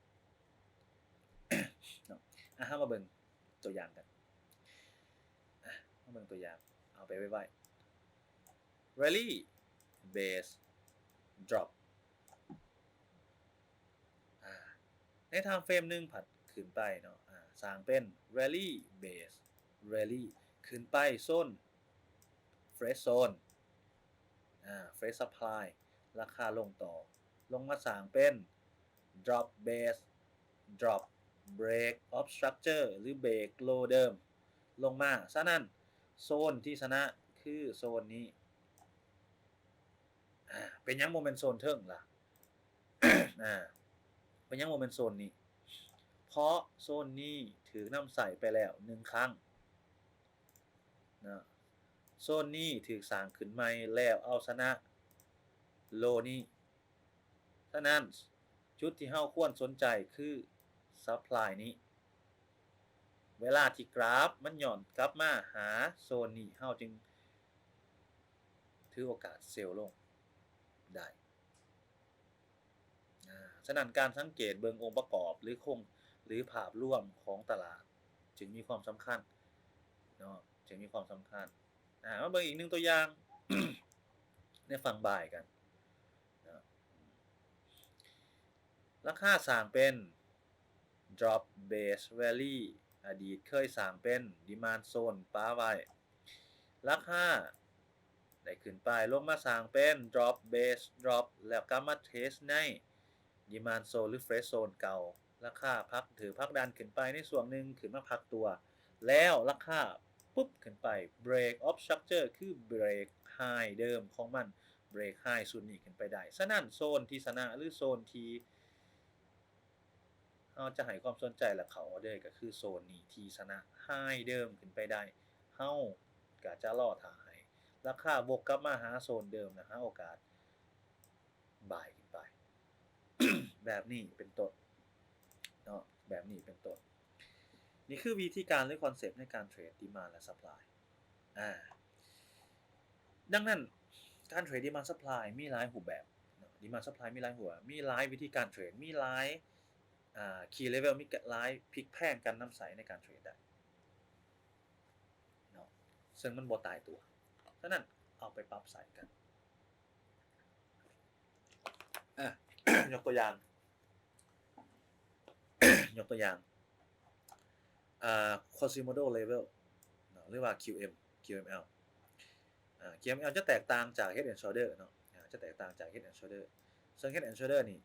ເນາະ. ອາ ເຮົາມາເບິ່ງຕົວຢ່າງກັນ ອາ ມາເບິ່ງຕົວຢ່າງ ເອົາໄປໄວໆ rally base drop ອາ ໃນ time frame ໜຶ່ງພັດຂຶ້ນໄປເນາະ ອາ ສ້າງເປັນ rally base rally ຂຶ້ນໄປໂຊນ fresh zone ອາ fresh supply ລາຄາລົງຕໍ່ ລົງມາສ້າງເປັນ drop base drop break of structure ຫຼື break low ເດີມລົງມາ. ສະນັ້ນ ໂຊນທີ່ຊະນະຄືໂຊນນີ້. ອາ ເປັນຫຍັງບໍ່ແມ່ນໂຊນເທິງລະ? ອາ ເປັນຫຍັງບໍ່ແມ່ນໂຊນນີ້? ເພາະໂຊນນີ້ຖືກນຳໃຊ້ໄປແລ້ວໜຶ່ງຄັ້ງນະ ໂຊນນີ້ຖືກສ້າງຂຶ້ນໃໝ່ແລ້ວເອົາຊະນະ low ນີ້. ສະນັ້ນ ຈຸດທີ່ເຮົາຄວນສົນໃຈຄື supply ນີ້ ເວລາທີ່ກຣາຟມັນຍ້ອນກັບມາຫາໂຊນນີ້ ເຮົາຈຶ່ງຖືໂອກາດ sell ລົງໄດ້. ອາ ສະນັ້ນ ການສັງເກດເບິ່ງອົງປະກອບ ຫຼື ຄົງ ຫຼື ພາບລວມຂອງຕະຫຼາດຈຶ່ງມີຄວາມສຳຄັນເນາະ ຈຶ່ງມີຄວາມສຳຄັນ. ອາ ມາເບິ່ງອີກໜຶ່ງຕົວຢ່າງ ໃນຝັ່ງບາຍກັນເນາະ ລາຄາສ້າງເປັນ drop base rally ອະດີດເຄີຍສ້າງເປັນ demand zone ປະໄວ້ ລາຄາໄດ້ຂຶ້ນໄປ ລົງມາສ້າງເປັນ drop base drop ແລ້ວກັບມາ test ໃນ demand zone ຫຼື fresh zone ເກົ່າ. ລາຄາພັກ ຖືກຜັກດັນຂຶ້ນໄປໃນຊ່ວງໜຶ່ງ ຂຶ້ນມາພັກຕົວ ແລ້ວລາຄາປຶບຂຶ້ນໄປ break of structure ຄື break high ເດີມຂອງມັນ break high ຊຸດນີ້ຂຶ້ນໄປໄດ້. ສະນັ້ນ ໂຊນທີ່ຊະນະ ຫຼື ໂຊນທີ່ເຮົາຈະໃຫ້ຄວາມສົນໃຈ ແລະ ເຂົ້າ order ກໍຄືໂຊນນີ້ທີ່ຊະນະ high ເດີມຂຶ້ນໄປໄດ້ ເຮົາກໍຈະລໍຖ້າໃຫ້ລາຄາວົກກັບມາຫາໂຊນເດີມ ແລະ ຫາໂອກາດ buy ຂຶ້ນໄປ ແບບນີ້ເປັນຕົ້ນເນາະ ແບບນີ້ເປັນຕົ້ນ. ນີ້ຄືວິທີການ ຫຼື ຄອນເຊັບໃນການເທຣດ demand ແລະ supply. ອາ ດັ່ງນັ້ນ ການເທຣດ demand supply ມີຫຼາຍຮູບແບບເນາະ demand supply ມີຫຼາຍຮູບແບບ ມີຫຼາຍວິທີການເທຣດ ມີຫຼາຍ ອາ key level ມີຫຼາຍພລິກແພງການນຳໃຊ້ໃນການເທຣດໄດ້ເນາະ ເຊິ່ງມັນບໍ່ຕາຍຕົວ. ສະນັ້ນ ເອົາໄປປັບໃຊ້ກັນ. ອາ ຍົກຕົວຢ່າງ ຍົກຕົວຢ່າງ ອາ Quasimodo level ເນາະ ຫຼືວ່າ QM QML. ອາ QML ຈະແຕກຕ່າງຈາກ Head and Shoulder ເນາະ ອາ ຈະແຕກຕ່າງຈາກ Head and Shoulder ເຊິ່ງ Head and Shoulder ນີ້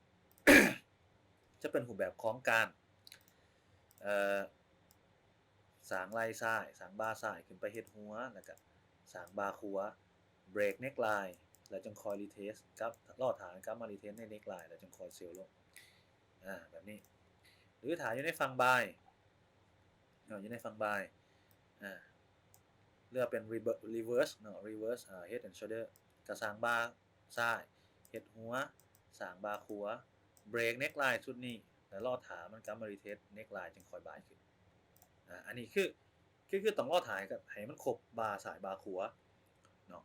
ຈະເປັນຮູບແບບຂອງການ ເອີ ສ້າງໄລ່ຊ້າຍ ສ້າງບ່າຊ້າຍຂຶ້ນໄປເຮັດຫົວ ແລ້ວກະສ້າງບ່າຂວາ break neckline ແລ້ວຈຶ່ງຄ່ອຍ retest ກັບ ລໍຖ້າກັບມາ retest ໃນ neckline ແລ້ວຈຶ່ງຄ່ອຍ sell ລົງ ອາ ແບບນີ້. ຫຼືຖ້າຢູ່ໃນຝັ່ງ buy ເນາະ ຢູ່ໃນຝັ່ງ buy ອາ ຫຼືວ່າເປັນ rever- reverse ເນາະ reverse ອາ head and shoulder ກະສ້າງບ່າຊ້າຍ ເຮັດຫົວ ສ້າງບ່າຂວາ ເບຣກເນັກລາຍຊຸດນີ້ ແລ້ວລໍຖ້າມັນກັບມາຣີເທສເນັກລາຍ ຈຶ່ງຄ່ອຍບາຍຂຶ້ນ. ອາ ອັນນີ້ຄື ຄື ຄືຕ້ອງລໍຖ້າໃຫ້ ໃຫ້ມັນຄົບບ່າຊ້າຍບ່າຂວາເນາະ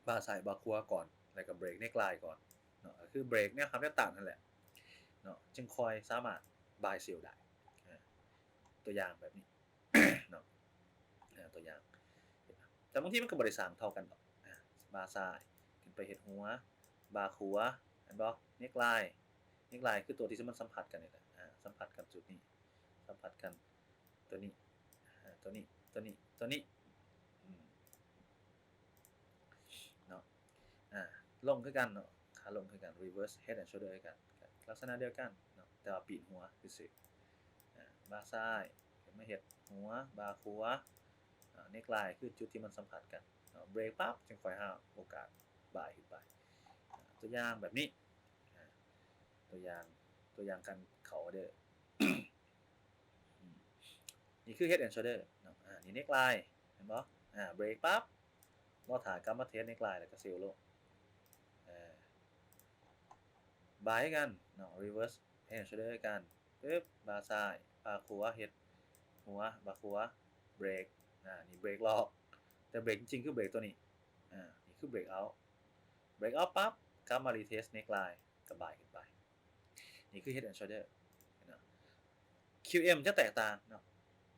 ບ່າຊ້າຍບ່າຂວາກ່ອນ ແລ້ວກໍເບຣກເນັກລາຍກ່ອນເນາະ ກໍຄືເບຣກແນວຮັບແນວຕ້ານຫັ້ນແຫຼະເນາະ ຈຶ່ງຄ່ອຍສາມາດບາຍເຊວໄດ້. ອາ ຕົວຢ່າງແບບນີ້ເນາະ ອາ ຕົວຢ່າງ ແຕ່ບາງທີມັນກໍບໍ່ໄດ້ສ້າງເທົ່າກັນດອກ. ອາ ບ່າຊ້າຍຂຶ້ນໄປເຮັດຫົວ ບ່າຂວາ ເຫັນບໍ່? ເນັກລາຍ ເນັກລາຍຄືຕົວທີ່ມັນສຳຜັດກັນນີ້ແຫຼະ ອາ ສຳຜັດກັນຈຸດນີ້ ສຳຜັດກັນ ຕົວນີ້ ອາ ຕົວນີ້ ຕົວນີ້ ຕົວນີ້ ອືມ ເນາະ ອາ ລົງຄືກັນເນາະ ຂາລົງຄືກັນ reverse head and shoulder ຄືກັນ ລັກສະນະດຽວກັນເນາະ ແຕ່ວ່າປີ້ນຫົວຊື່ໆ ອາ ບ່າຊ້າຍຂຶ້ນມາເຮັດຫົວ ບ່າຂວາ ອາ ເນັກລາຍຄືຈຸດທີ່ມັນສຳຜັດກັນເນາະ ເບຣກປັບ ຈຶ່ງຄ່ອຍຫາໂອກາດບາຍຂຶ້ນໄປ. ອາ ຕົວຢ່າງແບບນີ້ ອາ ຕົວຢ່າງ ຕົວຢ່າງການເຂົ້າອອເດີ ອືມ ນີ້ຄື head and shoulder ເນາະ ອາ ນີ້ເນັກລາຍ ເຫັນບໍ່? ອາ ເບຣກປັບ ລໍຖ້າກັບມາເທສເນັກລາຍ ແລ້ວກໍເຊວລົງ ອາ ບາຍຄືກັນເນາະ reverse head and shoulder ຄືກັນ ປຶບ ບ່າຊ້າຍ ບ່າຂວາ ເຮັດຫົວ ບ່າຂວາ ເບຣກ ອາ ນີ້ເບຣກຫຼອກ ແຕ່ເບຣກຈິງໆ ຄືເບຣກຕົວນີ້ ອາ ນີ້ຄືເບຣກເອົາ ເບຣກເອົາປັບ ກັບມາຣີເທສເນັກລາຍ ກໍບາຍຂຶ້ນໄປ. ນີ້ຄື head and shoulder ເນາະ ຄິວເອັມ ຈະແຕກຕ່າງເນາະ.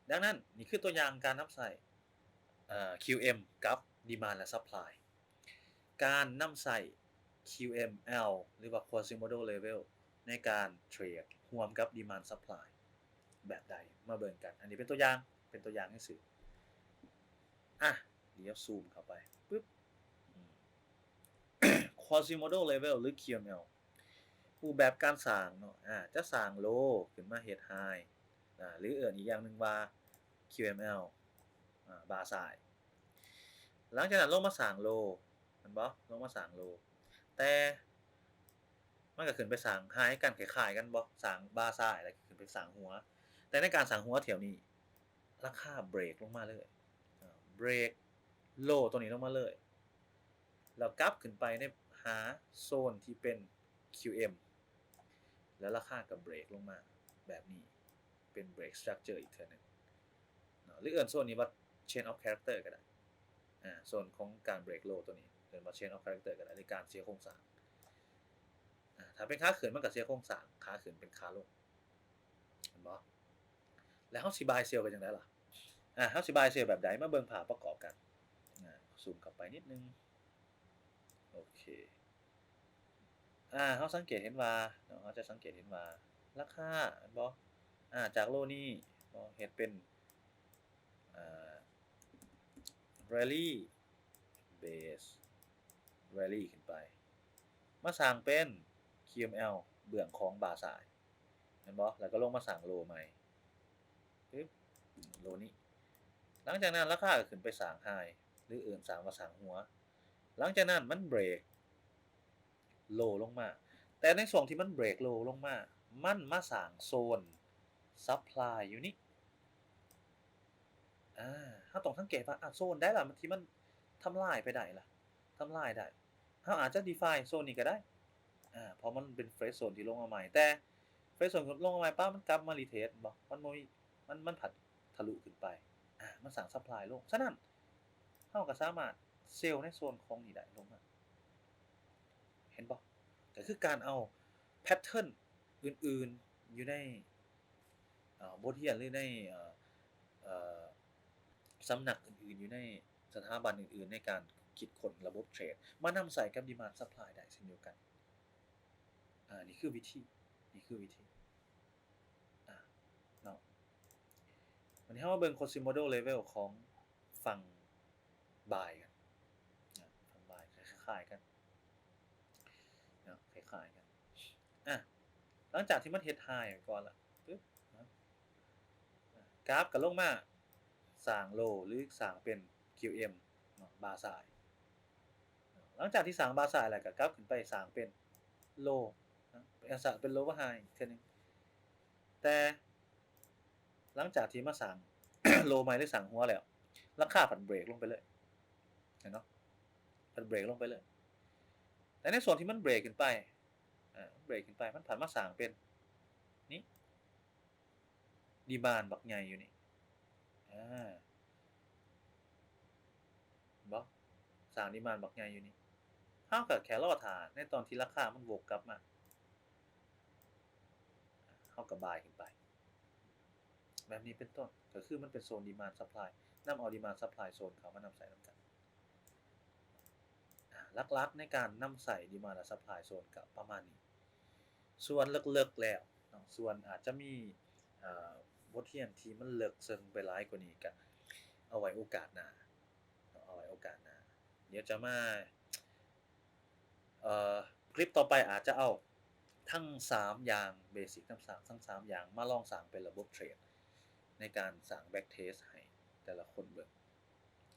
ດັ່ງນັ້ນ ນີ້ຄືຕົວຢ່າງການນຳໃຊ້ ເອີ ຄິວເອັມ ກັບ demand ແລະ supply ການນຳໃຊ້ QML ຫຼືວ່າ Quasimodo level ໃນການເທຣດຮ່ວມກັບ demand supply ແບບໃດ ມາເບິ່ງກັນ. ອັນນີ້ເປັນຕົວຢ່າງ ເປັນຕົວຢ່າງຊື່ໆ. ອະ ດຽວຊູມເຂົ້າໄປ ປຶບ ອືມ Quasimodo level ຫຼື QML ຮູບແບບການສ້າງເນາະ ອາ ຈະສ້າງ low ຂຶ້ນມາເຮັດ high ອາ ຫຼືເອີ້ນອີກຢ່າງໜຶ່ງວ່າ QML ອາ ບ່າຊ້າຍ. ຫຼັງຈາກນັ້ນລົງມາສ້າງ low ແມ່ນບໍ່? ລົງມາສ້າງ low ແຕ່ມັນກໍຂຶ້ນໄປສ້າງ high ກັນ ຄ້າຍໆ ກັນບໍ່? ສ້າງບ່າຊ້າຍ ແລ້ວກໍຂຶ້ນໄປສ້າງຫົວ. ແຕ່ໃນການສ້າງຫົວຖ້ຽວນີ້ ລາຄາເບຣກລົງມາເລີຍ ອາ ເບຣກ low ຕົວນີ້ລົງມາເລີຍ ແລ້ວກັບຂຶ້ນໄປໃນ ຫາໂຊນທີ່ເປັນ QM ແລ້ວລາຄາກໍເບຣກລົງມາແບບນີ້ ເປັນ break structure ອີກເທື່ອໜຶ່ງເນາະ ຫຼືເອີ້ນໂຊນນີ້ວ່າ change of character ກໍໄດ້ ອາ ໂຊນຂອງການ break low ຕົວນີ້ເອີ້ນວ່າ change of character ກໍໄດ້ ຫຼືການເສຍໂຄງສ້າງ. ອາ ຖ້າເປັນຂາຂຶ້ນມັນກໍເສຍໂຄງສ້າງ ຂາຂຶ້ນເປັນຂາລົງ ເຫັນບໍ່? ແລ້ວເຮົາຊິບາຍເຊວກັນຈັ່ງໃດລະ? ອາ ເຮົາຊິບາຍເຊວແບບໃດ? ມາເບິ່ງພາບປະກອບກັນ. ອາ ຊູມເຂົ້າໄປນິດໜຶ່ງ. ໂອເຄ ອາ ເຮົາສັງເກດເຫັນວ່າເນາະ ເຮົາຈະສັງເກດເຫັນວ່າລາຄາ ເຫັນບໍ່? ອາ ຈາກ low ນີ້ເນາະ ເຮັດເປັນ ອາ rally base rally ຂຶ້ນໄປ ມາສ້າງເປັນ QML ເບື້ອງຂອງບ່າຊ້າຍ ແມ່ນບໍ່? ແລ້ວກໍລົງມາສ້າງ low ໃໝ່ ປຶບ low ນີ້. ຫຼັງຈາກນັ້ນລາຄາກໍຂຶ້ນໄປສ້າງ high ຫຼືເອີ້ນສ້າງວ່າສ້າງຫົວ. ຫຼັງຈາກນັ້ນມັນເບຣກ low ລົງມາ ແຕ່ໃນຊ່ວງທີ່ມັນເບຣກ low ລົງມາ ມັນມາສ້າງໂຊນ supply ຢູ່ນີ້. ອາ ເຮົາຕ້ອງສັງເກດວ່າ ອາ ໂຊນໃດລະທີ່ມັນທຳລາຍໄປໄດ້ລະ ທຳລາຍໄດ້. ເຮົາອາດຈະ define ໂຊນນີ້ກໍໄດ້ ອາ ເພາະມັນເປັນ fresh zone ທີ່ລົງມາໃໝ່ ແຕ່ fresh zone ລົງມາໃໝ່ປະ ມັນກັບມາ retest ບໍ່ ມັນບໍ່ມີ ມັນ ມັນພັດທະລຸຂຶ້ນໄປ ອາ ມັນສ້າງ supply ລົງ. ສະນັ້ນ ເຮົາກໍສາມາດເຊວໃນໂຊນຂອງນີ້ໄດ້ລົງມາ ເຫັນບໍ່? ກໍຄືການເອົາ pattern ອື່ນໆ ຢູ່ໃນ ເອີ ບົດຮຽນ ຫຼືໃນ ເອີ ເອີ ສຳນັກອື່ນໆ ຢູ່ໃນສະຖາບັນອື່ນໆ ໃນການຄິດຄົ້ນລະບົບເທຣດ ມານຳໃຊ້ກັບ demand supply ໄດ້ເຊັ່ນດຽວກັນ. ອາ ນີ້ຄືວິທີ ນີ້ຄືວິທີ ອາ ເນາະ. ບາດນີ້ເຮົາມາເບິ່ງ Quasimodo level ຂອງຝັ່ງ buy ກັນ ນະ ທຳລາຍ ຄ້າຍໆ ກັນເນາະ ຄ້າຍໆ ກັນ. ອາ ຫຼັງຈາກທີ່ມັນເຮັດ high ໄປກ່ອນລະ ປຶບ ນະ ກາຟກໍລົງມາສ້າງ low ຫຼືສ້າງເປັນ QM ເນາະ ບ່າຊ້າຍ. ຫຼັງຈາກທີ່ສ້າງບ່າຊ້າຍແລ້ວ ກໍກັບຂຶ້ນໄປສ້າງເປັນ low ນະ ສ້າງເປັນ low high ເທື່ອໜຶ່ງ ແຕ່ ຫຼັງຈາກທີ່ມາສ້າງ low ໃໝ່ ຫຼືສ້າງຫົວແລ້ວ ລາຄາພັດເບຣກລົງໄປເລີຍ ເຫັນເນາະ ພັດເບຣກລົງໄປເລີຍ. ແຕ່ໃນໂຊນທີ່ມັນເບຣກຂຶ້ນໄປ ເອີ ເບຣກຂຶ້ນໄປ ມັນຜັນມາສ້າງເປັນນີ້ demand ບັກໃຫຍ່ຢູ່ນີ້ ອາ ເຫັນບໍ່? ສ້າງ demand ບັກໃຫຍ່ຢູ່ນີ້ ເຮົາກໍແຄ່ລໍຖ້າໃນຕອນທີ່ລາຄາມັນວົກກັບມາ ເຮົາກໍບາຍຂຶ້ນໄປ ແບບນີ້ເປັນຕົ້ນ ກໍຄືມັນເປັນໂຊນ demand supply ນຳເອົາ demand supply ໂຊນເຂົ້າມານຳໃຊ້ນຳກັນ. ອາ ຫຼັກໆໃນການນຳໃຊ້ demand ແລະ supply ໂຊນກໍປະມານນີ້. ສ່ວນເລິກໆແລ້ວເນາະ ສ່ວນອາດຈະມີ ເອີ ບົດຮຽນທີ່ມັນເລິກເຊິ່ງໄປຫຼາຍກວ່ານີ້ ກໍເອົາໄວ້ໂອກາດໜ້າເນາະ ເອົາໄວ້ໂອກາດໜ້າ. ດຽວຈະມາ ເອີ ຄລິບຕໍ່ໄປອາດຈະເອົາທັງສາມຢ່າງເບສິກ ທັງສາມ ທັງສາມຢ່າງມາລອງສ້າງເປັນລະບົບເທຣດ ໃນການສ້າງ backtest ໃຫ້ແຕ່ລະຄົນເບິ່ງ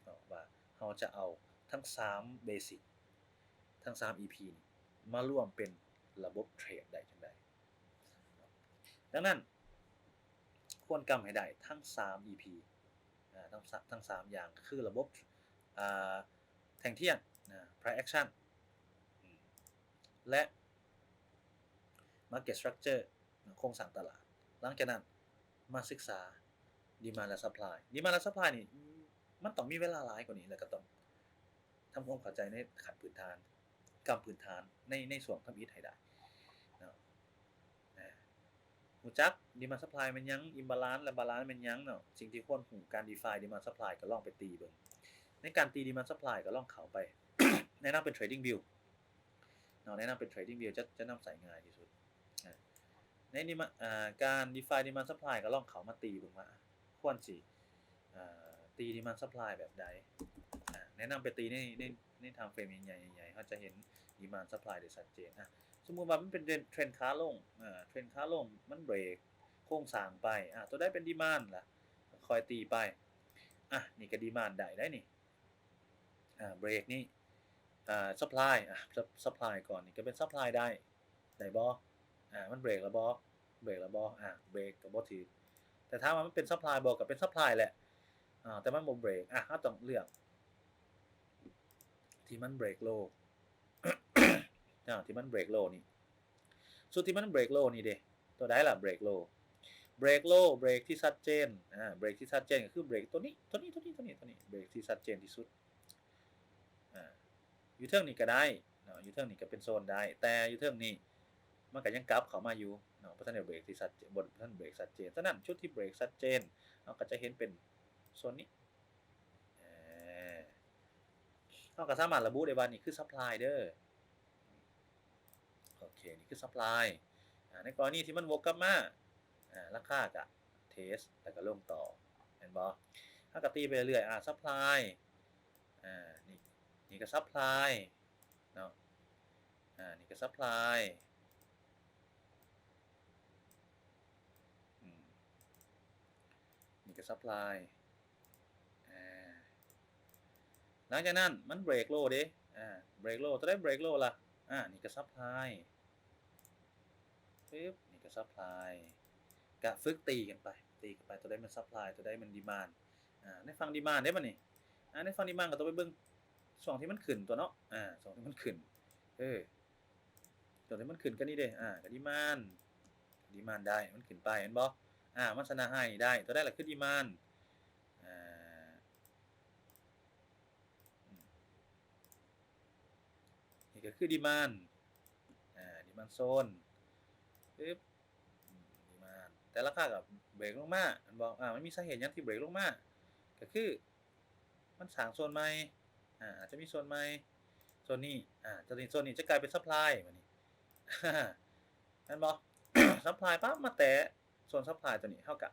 ເນາະ ວ່າເຮົາຈະເອົາທັງສາມເບສິກ ທັງສາມ EP ນີ້ມາລວມເປັນລະບົບເທຣດໄດ້ຈັ່ງໃດ. ດັ່ງນັ້ນ ຄວນກຳໃຫ້ໄດ້ທັງສາມ EP ອາ ທັງສາມ ທັງສາມຢ່າງ ກໍຄືລະບົບ ອາ ແທ່ງທຽນ ອາ price action ອາ ແລະ market structure ໂຄງສ້າງຕະຫຼາດ. ຫຼັງຈາກນັ້ນມາສຶກສາ demand ແລະ supply. demand ແລະ supply ນີ້ ມັນຕ້ອງມີເວລາຫຼາຍກວ່ານີ້ ແລ້ວກໍຕ້ອງທຳຄວາມເຂົ້າໃຈໃນຂັ້ນພື້ນຖານ ຂັ້ນພື້ນຖານ ໃນ ໃນຊ່ວງທຳອິດໃຫ້ໄດ້ເນາະ. ອາ ຮູ້ຈັກ demand supply ແມ່ນຫຍັງ, imbalance ແລະ balance ແມ່ນຫຍັງເນາະ. ສິ່ງທີ່ຄວນຮູ້ ການ define demand supply ກໍລອງໄປຕີເບິ່ງ. ໃນການຕີ demand supply ກໍລອງເຂົ້າໄປ ແນະນຳເປັນ trading view ເນາະ, ແນະນຳເປັນ trading view ຈະ ຈະນຳໃຊ້ງ່າຍທີ່ສຸດ. ອາ ໃນນີ້ມາ ອາ ການ define demand supply ກໍລອງເຂົ້າມາຕີເບິ່ງວ່າ ຄວນຊິ ອາ ຕີ demand supply ແບບໃດ. ອາ ແນະນຳໄປຕີໃນ ໃນ ໃນ time frame ໃຫຍ່ໆ ໃຫຍ່ໆ ເຮົາຈະເຫັນ demand supply ໄດ້ຊັດເຈນ. ອາ ສົມມຸດວ່າມັນເປັນເທຣນ ເທຣນຂາລົງ ອາ ເທຣນຂາລົງ ມັນເບຣກໂຄງສ້າງໄປ ອາ ຕົວໃດເປັນ demand ລະ ຄ່ອຍຕີໄປ. ອາ ນີ້ກໍ demand ໄດ້ ໄດ້ນີ້ ອາ ເບຣກນີ້ ອາ supply ອາ supply ກ່ອນ ນີ້ກໍເປັນ supply ໄດ້ ໄດ້ບໍ່? ອາ ມັນເບຣກແລ້ວບໍ່? ເບຣກແລ້ວບໍ່? ອາ ເບຣກກໍບໍ່ຖືກ. ແຕ່ຖາມວ່າມັນເປັນ supply ບໍ່? ກໍເປັນ supply ແຫຼະ ອາ ແຕ່ມັນບໍ່ເບຣກ. ອາ ເຮົາຕ້ອງເລືອກທີ່ມັນ break low ອາ ທີ່ມັນ break low ນີ້ ຊຸດທີ່ມັນ break low ນີ້ເດ້ ຕົວໃດລະ break low? break low ເບຣກທີ່ຊັດເຈນ ອາ ເບຣກທີ່ຊັດເຈນກໍຄືເບຣກຕົວນີ້ ຕົວນີ້ ຕົວນີ້ ຕົວນີ້ ຕົວນີ້ ເບຣກທີ່ຊັດເຈນທີ່ສຸດ. ອາ ຢູ່ເທິງນີ້ກໍໄດ້ເນາະ ຢູ່ເທິງນີ້ກໍເປັນໂຊນໄດ້ ແຕ່ຢູ່ເທິງນີ້ມັນກໍຍັງກັບເຂົ້າມາຢູ່ເນາະ ບໍ່ທັນໄດ້ເບຣກທີ່ຊັດເຈນ ບໍ່ທັນເບຣກຊັດເຈນ. ສະນັ້ນ ຈຸດທີ່ເບຣກຊັດເຈນ ເຮົາກໍຈະເຫັນເປັນໂຊນນີ້ ເອີ ເຮົາກໍສາມາດລະບຸໄດ້ວ່ານີ້ຄື supply ເດີ. ໂອເຄ ນີ້ຄື supply. ອາ ໃນກໍລະນີທີ່ມັນວົກກັບມາ ອາ ລາຄາກະ test ແລ້ວກໍລົງຕໍ່ ແມ່ນບໍ່? ເຮົາກໍຕີໄປເລື້ອຍໆ ອາ supply ອາ ນີ້ ນີ້ກໍ supply ເນາະ ອາ ນີ້ກໍ supply ອືມ ນີ້ກໍ supply ອາ ຫຼັງຈາກນັ້ນມັນ break low ເດ້ ອາ break low ຕົວໃດ break low ລະ ອາ ນີ້ກໍ supply ປຶບ ນີ້ກໍ supply ກະຝຶກຕີກັນໄປ ຕີກັນໄປ ຕົວໃດແມ່ນ supply ຕົວໃດແມ່ນ demand. ອາ ໃນຝັ່ງ demand ເດ້ບັດນີ້ ອາ ໃນຝັ່ງ demand ກໍຕ້ອງໄປເບິ່ງຊ່ວງທີ່ມັນຂຶ້ນຕົວະເນາະ ອາ ຊ່ວງທີ່ມັນຂຶ້ນ ເອີ ຊ່ວງທີ່ມັນຂຶ້ນກໍນີ້ເດ້ ອາ ກໍ demand demand ໄດ້ ມັນຂຶ້ນໄປແມ່ນບໍ່? ອາ ມັນຊະນະ high ໄດ້ ຕົວໃດລະຄື demand ອາ ອືມ ນີ້ກໍຄື demand ອາ demand zone ປຶບ ອືມ demand ແຕ່ລາຄາກໍເບຣກລົງມາແມ່ນບໍ່? ອາ ມັນມີສາເຫດຫຍັງທີ່ເບຣກລົງມາ? ກໍຄືມັນສ້າງໂຊນໃໝ່ ອາ ອາດຈະມີໂຊນໃໝ່ ໂຊນນີ້ ອາ ໂຊນນີ້ ໂຊນນີ້ຈະກາຍເປັນ supply ບັດນີ້ ແມ່ນບໍ່? supply ປັບມາແຕະໂຊນ supply ຕົວນີ້ ເຮົາກໍ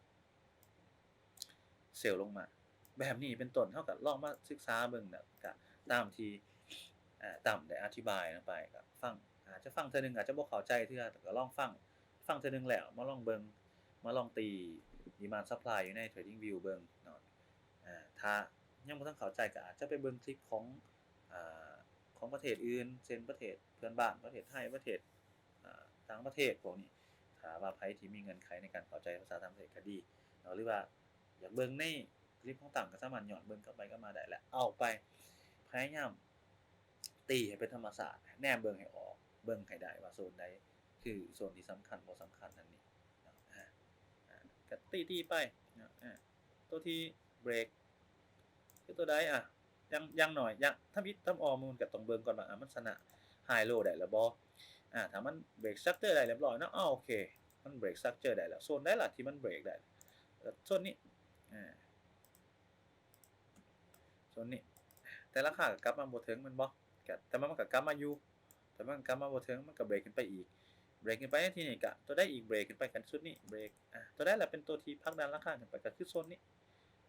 ເຊວລົງມາ ແບບນີ້ເປັນຕົ້ນ. ເຮົາກໍລອງມາສຶກສາເບິ່ງ ແລ້ວກໍຕາມທີ່ ອາ ຕາມໄດ້ອະທິບາຍໄປ ກໍຟັງ ອາດຈະຟັງເທື່ອໜຶ່ງອາດຈະບໍ່ເຂົ້າໃຈເທື່ອ ແຕ່ກໍລອງຟັງ ຟັງເທື່ອໜຶ່ງແລ້ວມາລອງເບິ່ງ ມາລອງຕີ demand supply ຢູ່ໃນ TradingView ເບິ່ງເນາະ. ອາ ຖ້າຍັງບໍ່ທັນເຂົ້າໃຈ ກໍອາດຈະໄປເບິ່ງຄລິບຂອງ ອາ ຂອງປະເທດອື່ນ ເຊັ່ນ ປະເທດເພື່ອນບ້ານ ປະເທດໄທ ປະເທດ ອາ ຕ່າງປະເທດພວກນີ້ ຖ້າວ່າໃຜທີ່ມີເງື່ອນໄຂໃນການເຂົ້າໃຈພາສາຕ່າງປະເທດກໍດີເນາະ ຫຼືວ່າຢາກເບິ່ງໃນຄລິບຂອງຕ່າງ ກໍສາມາດຍ້ອນເບິ່ງກັບໄປກັບມາໄດ້ ແລະ ເອົາໄປພະຍາຍາມ ຕີໃຫ້ເປັນທຳມະຊາດ, ແນມເບິ່ງໃຫ້ອອກ, ເບິ່ງໃຫ້ໄດ້ວ່າໂຊນໃດຄືໂຊນທີ່ສຳຄັນບໍ່ສຳຄັນນັ້ນນີ້ເນາະ. ອາ ອາ ກະຕີໆໄປເນາະ. ອາ ຕົວທີ່ເບຣກຄືຕົວໃດ? ອາ ຢ່າງ ຢ່າງໜ້ອຍ ຢ່າງທຳອິດທຳອໍ ມັນກະຕ້ອງເບິ່ງກ່ອນວ່າ ອາ ມັນຊະນະໄຮໂລໄດ້ແລ້ວບໍ່? ອາ ຖ້າມັນເບຣກສະຕຣັກເຈີໄດ້ຮຽບຮ້ອຍເນາະ, ອາ ໂອເຄ ມັນເບຣກສະຕຣັກເຈີໄດ້ແລ້ວ. ໂຊນໃດລະທີ່ມັນເບຣກໄດ້? ໂຊນນີ້ ອາ ໂຊນນີ້ ແຕ່ລາຄາກໍກັບມາບໍ່ເຖິງແມ່ນບໍ່? ກະ ແຕ່ວ່າມັນກໍກັບມາຢູ່ ແຕ່ມັນກັບມາບໍ່ເຖິງ ມັນກໍເບຣກຂຶ້ນໄປອີກ. ເບຣກຂຶ້ນໄປໃນທີ່ນີ້ກະ ຕົວໃດອີກເບຣກຂຶ້ນໄປ? ກັນຊຸດນີ້ເບຣກ. ອາ ຕົວໃດລະເປັນຕົວທີ່ຜັກດັນລາຄາຂຶ້ນໄປ? ກໍຄືໂຊນນີ້.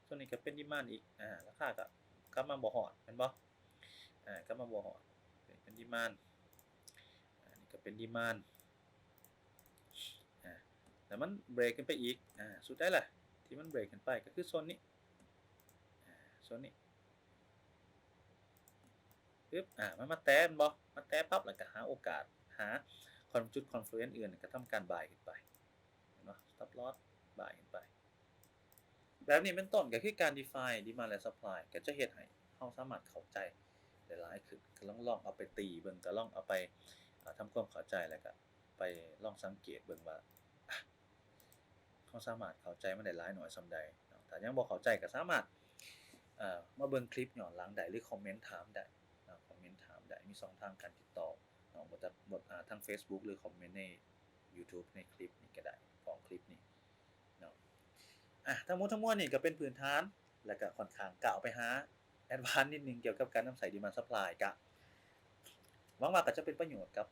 ໂຊນນີ້ກໍເປັນດີມານອີກ. ອາ ລາຄາກໍກັບມາບໍ່ຮອດແມ່ນບໍ່? ອາ ກັບມາບໍ່ຮອດ ເປັນ ເປັນດີມານ. ອາ ນີ້ກໍເປັນດີມານ. ອາ ແລ້ວມັນເບຣກຂຶ້ນໄປອີກ. ອາ ສຸດທ້າຍລະ ທີ່ມັນເບຣກຂຶ້ນໄປກໍຄືໂຊນນີ້. ອາ ໂຊນນີ້ ປຶບ ອາ ມັນມາແຕະແມ່ນບໍ່? ມາແຕະປັບ ແລ້ວກໍຫາໂອກາດ ຫາຄອນ ຈຸດຄອນຟລູເອນອື່ນ ແລ້ວກໍທຳການບາຍຂຶ້ນໄປ ເຫັນບໍ່? ສະຕັອບລອສ ບາຍຂຶ້ນໄປ ແບບນີ້ເປັນຕົ້ນ. ກໍຄືການດີຟາຍດີມານ ແລະ ຊັບພລາຍ ກໍຈະເຮັດໃຫ້ເຮົາສາມາດເຂົ້າໃຈໄດ້ຫຼາຍຂຶ້ນ. ກໍລອງ ລອງເອົາໄປຕີເບິ່ງ ກໍລອງເອົາໄປ ອາ ທຳຄວາມເຂົ້າໃຈ ແລ້ວກໍໄປລອງສັງເກດເບິ່ງວ່າ ອາ ເຮົາສາມາດເຂົ້າໃຈມັນໄດ້ຫຼາຍໜ້ອຍສ່ຳໃດເນາະ. ຖ້າຍັງບໍ່ເຂົ້າໃຈກໍສາມາດ ເອີ ມາເບິ່ງຄລິບຍ້ອນຫຼັງໄດ້ ຫຼື ຄອມເມັນຖາມໄດ້ເນາະ, ຄອມເມັນຖາມໄດ້. ມີຊ່ອງທາງການຕິດຕໍ່ເນາະ, ບໍ່ ບໍ່ ອາ ທາງເຟສບຸກ ຫຼື ຄອມເມັນໃນຢູທູບ ໃນຄລິບນີ້ກໍໄດ້ ຂອງຄລິບນີ້ເນາະ. ອາ ທັງໝົດທັງມວນນີ້ກໍເປັນພື້ນຖານ ແລ້ວກໍຂ້ອນຂ້າງກ້າວໄປຫາແອດວານນິດໜຶ່ງ ກ່ຽວກັບການນຳໃຊ້ດີມານ ຊັບພລາຍ. ກະຫວັງວ່າກໍຈະເປັນປະໂຫຍດກັບ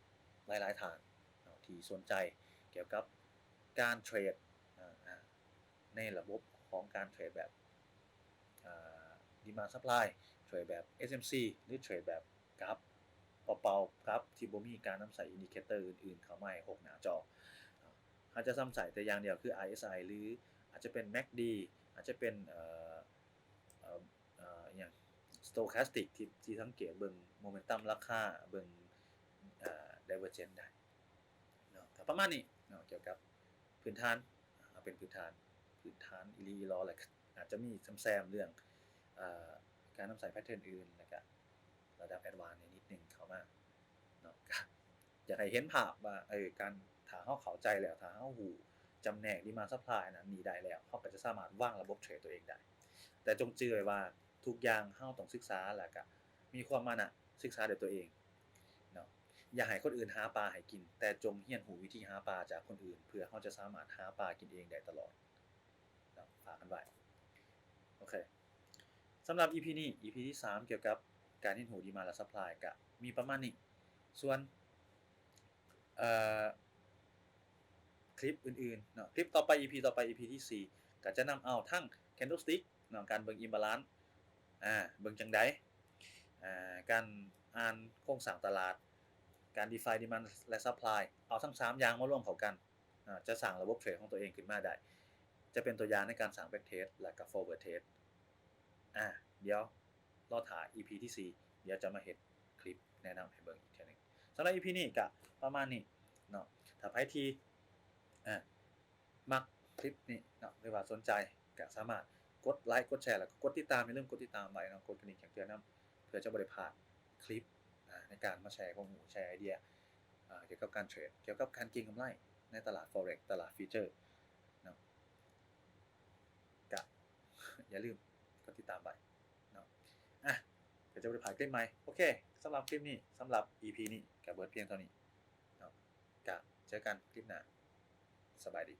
ຫຼາຍໆທ່ານເນາະ ທີ່ສົນໃຈກ່ຽວກັບການເທຣດ ອາ ໃນລະບົບຂອງການເທຣດແບບ ອາ ດີມານ ຊັບພລາຍ ເທຣດແບບ ເອສເອັມຊີ ຫຼື ເທຣດແບບກຣາຟເປົ່າໆ ກຣາຟທີ່ບໍ່ມີການນຳໃຊ້ອິນດິເຄເຕີອື່ນໆເຂົ້າມາໃຫ້ຫົກໜ້າຈໍ. ເຮົາຈະນຳໃຊ້ແຕ່ຢ່າງດຽວຄື ອາ ເອສ ໄອ ຫຼື ອາດຈະເປັນ ແມັກ ດີ ອາດຈະເປັນ ເອີ ເອີ ເອີ ອີ່ຫຍັງ ສະໂຕແຄສຕິກ ທີ່ ທີ່ສັງເກດເບິ່ງໂມເມັນຕັມລາຄາ ເບິ່ງ ເອີ ໄດເວີເຈນໄດ້ເນາະ. ກໍປະມານນີ້ເນາະ ກ່ຽວກັບພື້ນຖານ ເອົາເປັນພື້ນຖານ ພື້ນຖານອີ່ຫຼີອີ່ຫຼໍ ແລ້ວກໍອາດຈະມີແຊມໆເລື່ອງ ເອີ ການນຳໃຊ້ແພັດເທີນອື່ນ ແລ້ວກໍລະດັບແອດວານນິດໜຶ່ງເຂົ້າມາເນາະ. ກໍ ຢາກໃຫ້ເຫັນພາບວ່າ ເອີ ການ ຖ້າເຮົາເຂົ້າໃຈແລ້ວ ຖ້າເຮົາຮູ້ຈຳແນກດີມານ ຊັບພລາຍ ອັນນັ້ນນີ້ໄດ້ແລ້ວ ເຮົາກໍຈະສາມາດວາງລະບົບເທຣດຕົວເອງໄດ້. ແຕ່ຈົ່ງຈື່ໄວ້ວ່າ ທຸກຢ່າງເຮົາຕ້ອງສຶກສາ ແລ້ວກະມີຄວາມມານະສຶກສາດ້ວຍຕົວເອງເນາະ. ຢ່າໃຫ້ຄົນອື່ນຫາປາໃຫ້ກິນ, ແຕ່ຈົ່ງຮຽນຮູ້ວິທີຫາປາຈາກຄົນອື່ນ ເພື່ອເຮົາຈະສາມາດຫາປາກິນເອງໄດ້ຕະຫຼອດເນາະ. ຝາກກັນໄວ້. ໂອເຄ. ສຳລັບອີພີນີ້ ອີພີທີສາມ ກ່ຽວກັບການຮຽນຮູ້ດີມານ ແລະ ຊັບພລາຍ ກະມີປະມານນີ້. ສ່ວນ ເອີ ຄລິບອື່ນໆເນາະ ຄລິບຕໍ່ໄປ ອີພີຕໍ່ໄປ ອີພີທີສີ່ ກະຈະນຳເອົາທັງແຄນເດິລສຕິກເນາະ ການເບິ່ງອິມບາລານ ອາ ເບິ່ງຈັ່ງໃດ ອາ ການອ່ານໂຄງສ້າງຕະຫຼາດ ການດີຟາຍດີມານ ແລະ ຊັບພລາຍ ເອົາທັງສາມຢ່າງມາລວມເຂົ້າກັນ ອາ ຈະສ້າງລະບົບເທຣດຂອງຕົວເອງຂຶ້ນມາໄດ້. ຈະເປັນຕົວຢ່າງໃນການສ້າງແບັກເທຣດ ແລະກະຟໍເວີດເທຣດ. ອາ ດຽວລໍຖ້າ ອີພີທີສີ່ ດຽວຈະມາເຮັດຄລິບແນະນຳໃຫ້ເບິ່ງອີກເທື່ອໜຶ່ງ. ສຳລັບ ອີພີນີ້ກະປະມານນີ້ເນາະ. ຖ້າໃຜທີ່ ອາ ມັກຄລິບນີ້ເນາະ ຫຼືວ່າສົນໃຈ ກະສາມາດກົດໄລກ໌ ກົດແຊ ແລ້ວກໍກົດຕິດຕາມ. ຢ່າລືມກົດຕິດຕາມໄວ້ເນາະ, ກົດກະດິ່ງແຈ້ງເຕືອນນຳ ເພື່ອຈະບໍ່ໄດ້ພາດຄລິບ ອາ ໃນການມາແຊຂໍ້ຮູ້ ແຊໄອເດຍ ອາ ກ່ຽວກັບການເທຣດ ກ່ຽວກັບການເກັງກຳໄລໃນຕະຫຼາດ Forex ຕະຫຼາດ Future ເນາະ. ກະຢ່າລືມກົດຕິດຕາມໄວ້ເນາະ. ອາ ກໍຈະບໍ່ໄດ້ພາດຄລິບໃໝ່. ໂອເຄ ສຳລັບຄລິບນີ້ ສຳລັບ ອີພີນີ້ ກະເບິດພຽງເທົ່ານີ້ເນາະ. ກະເຈີກັນຄລິບໜ້າ. ສະບາຍດີ.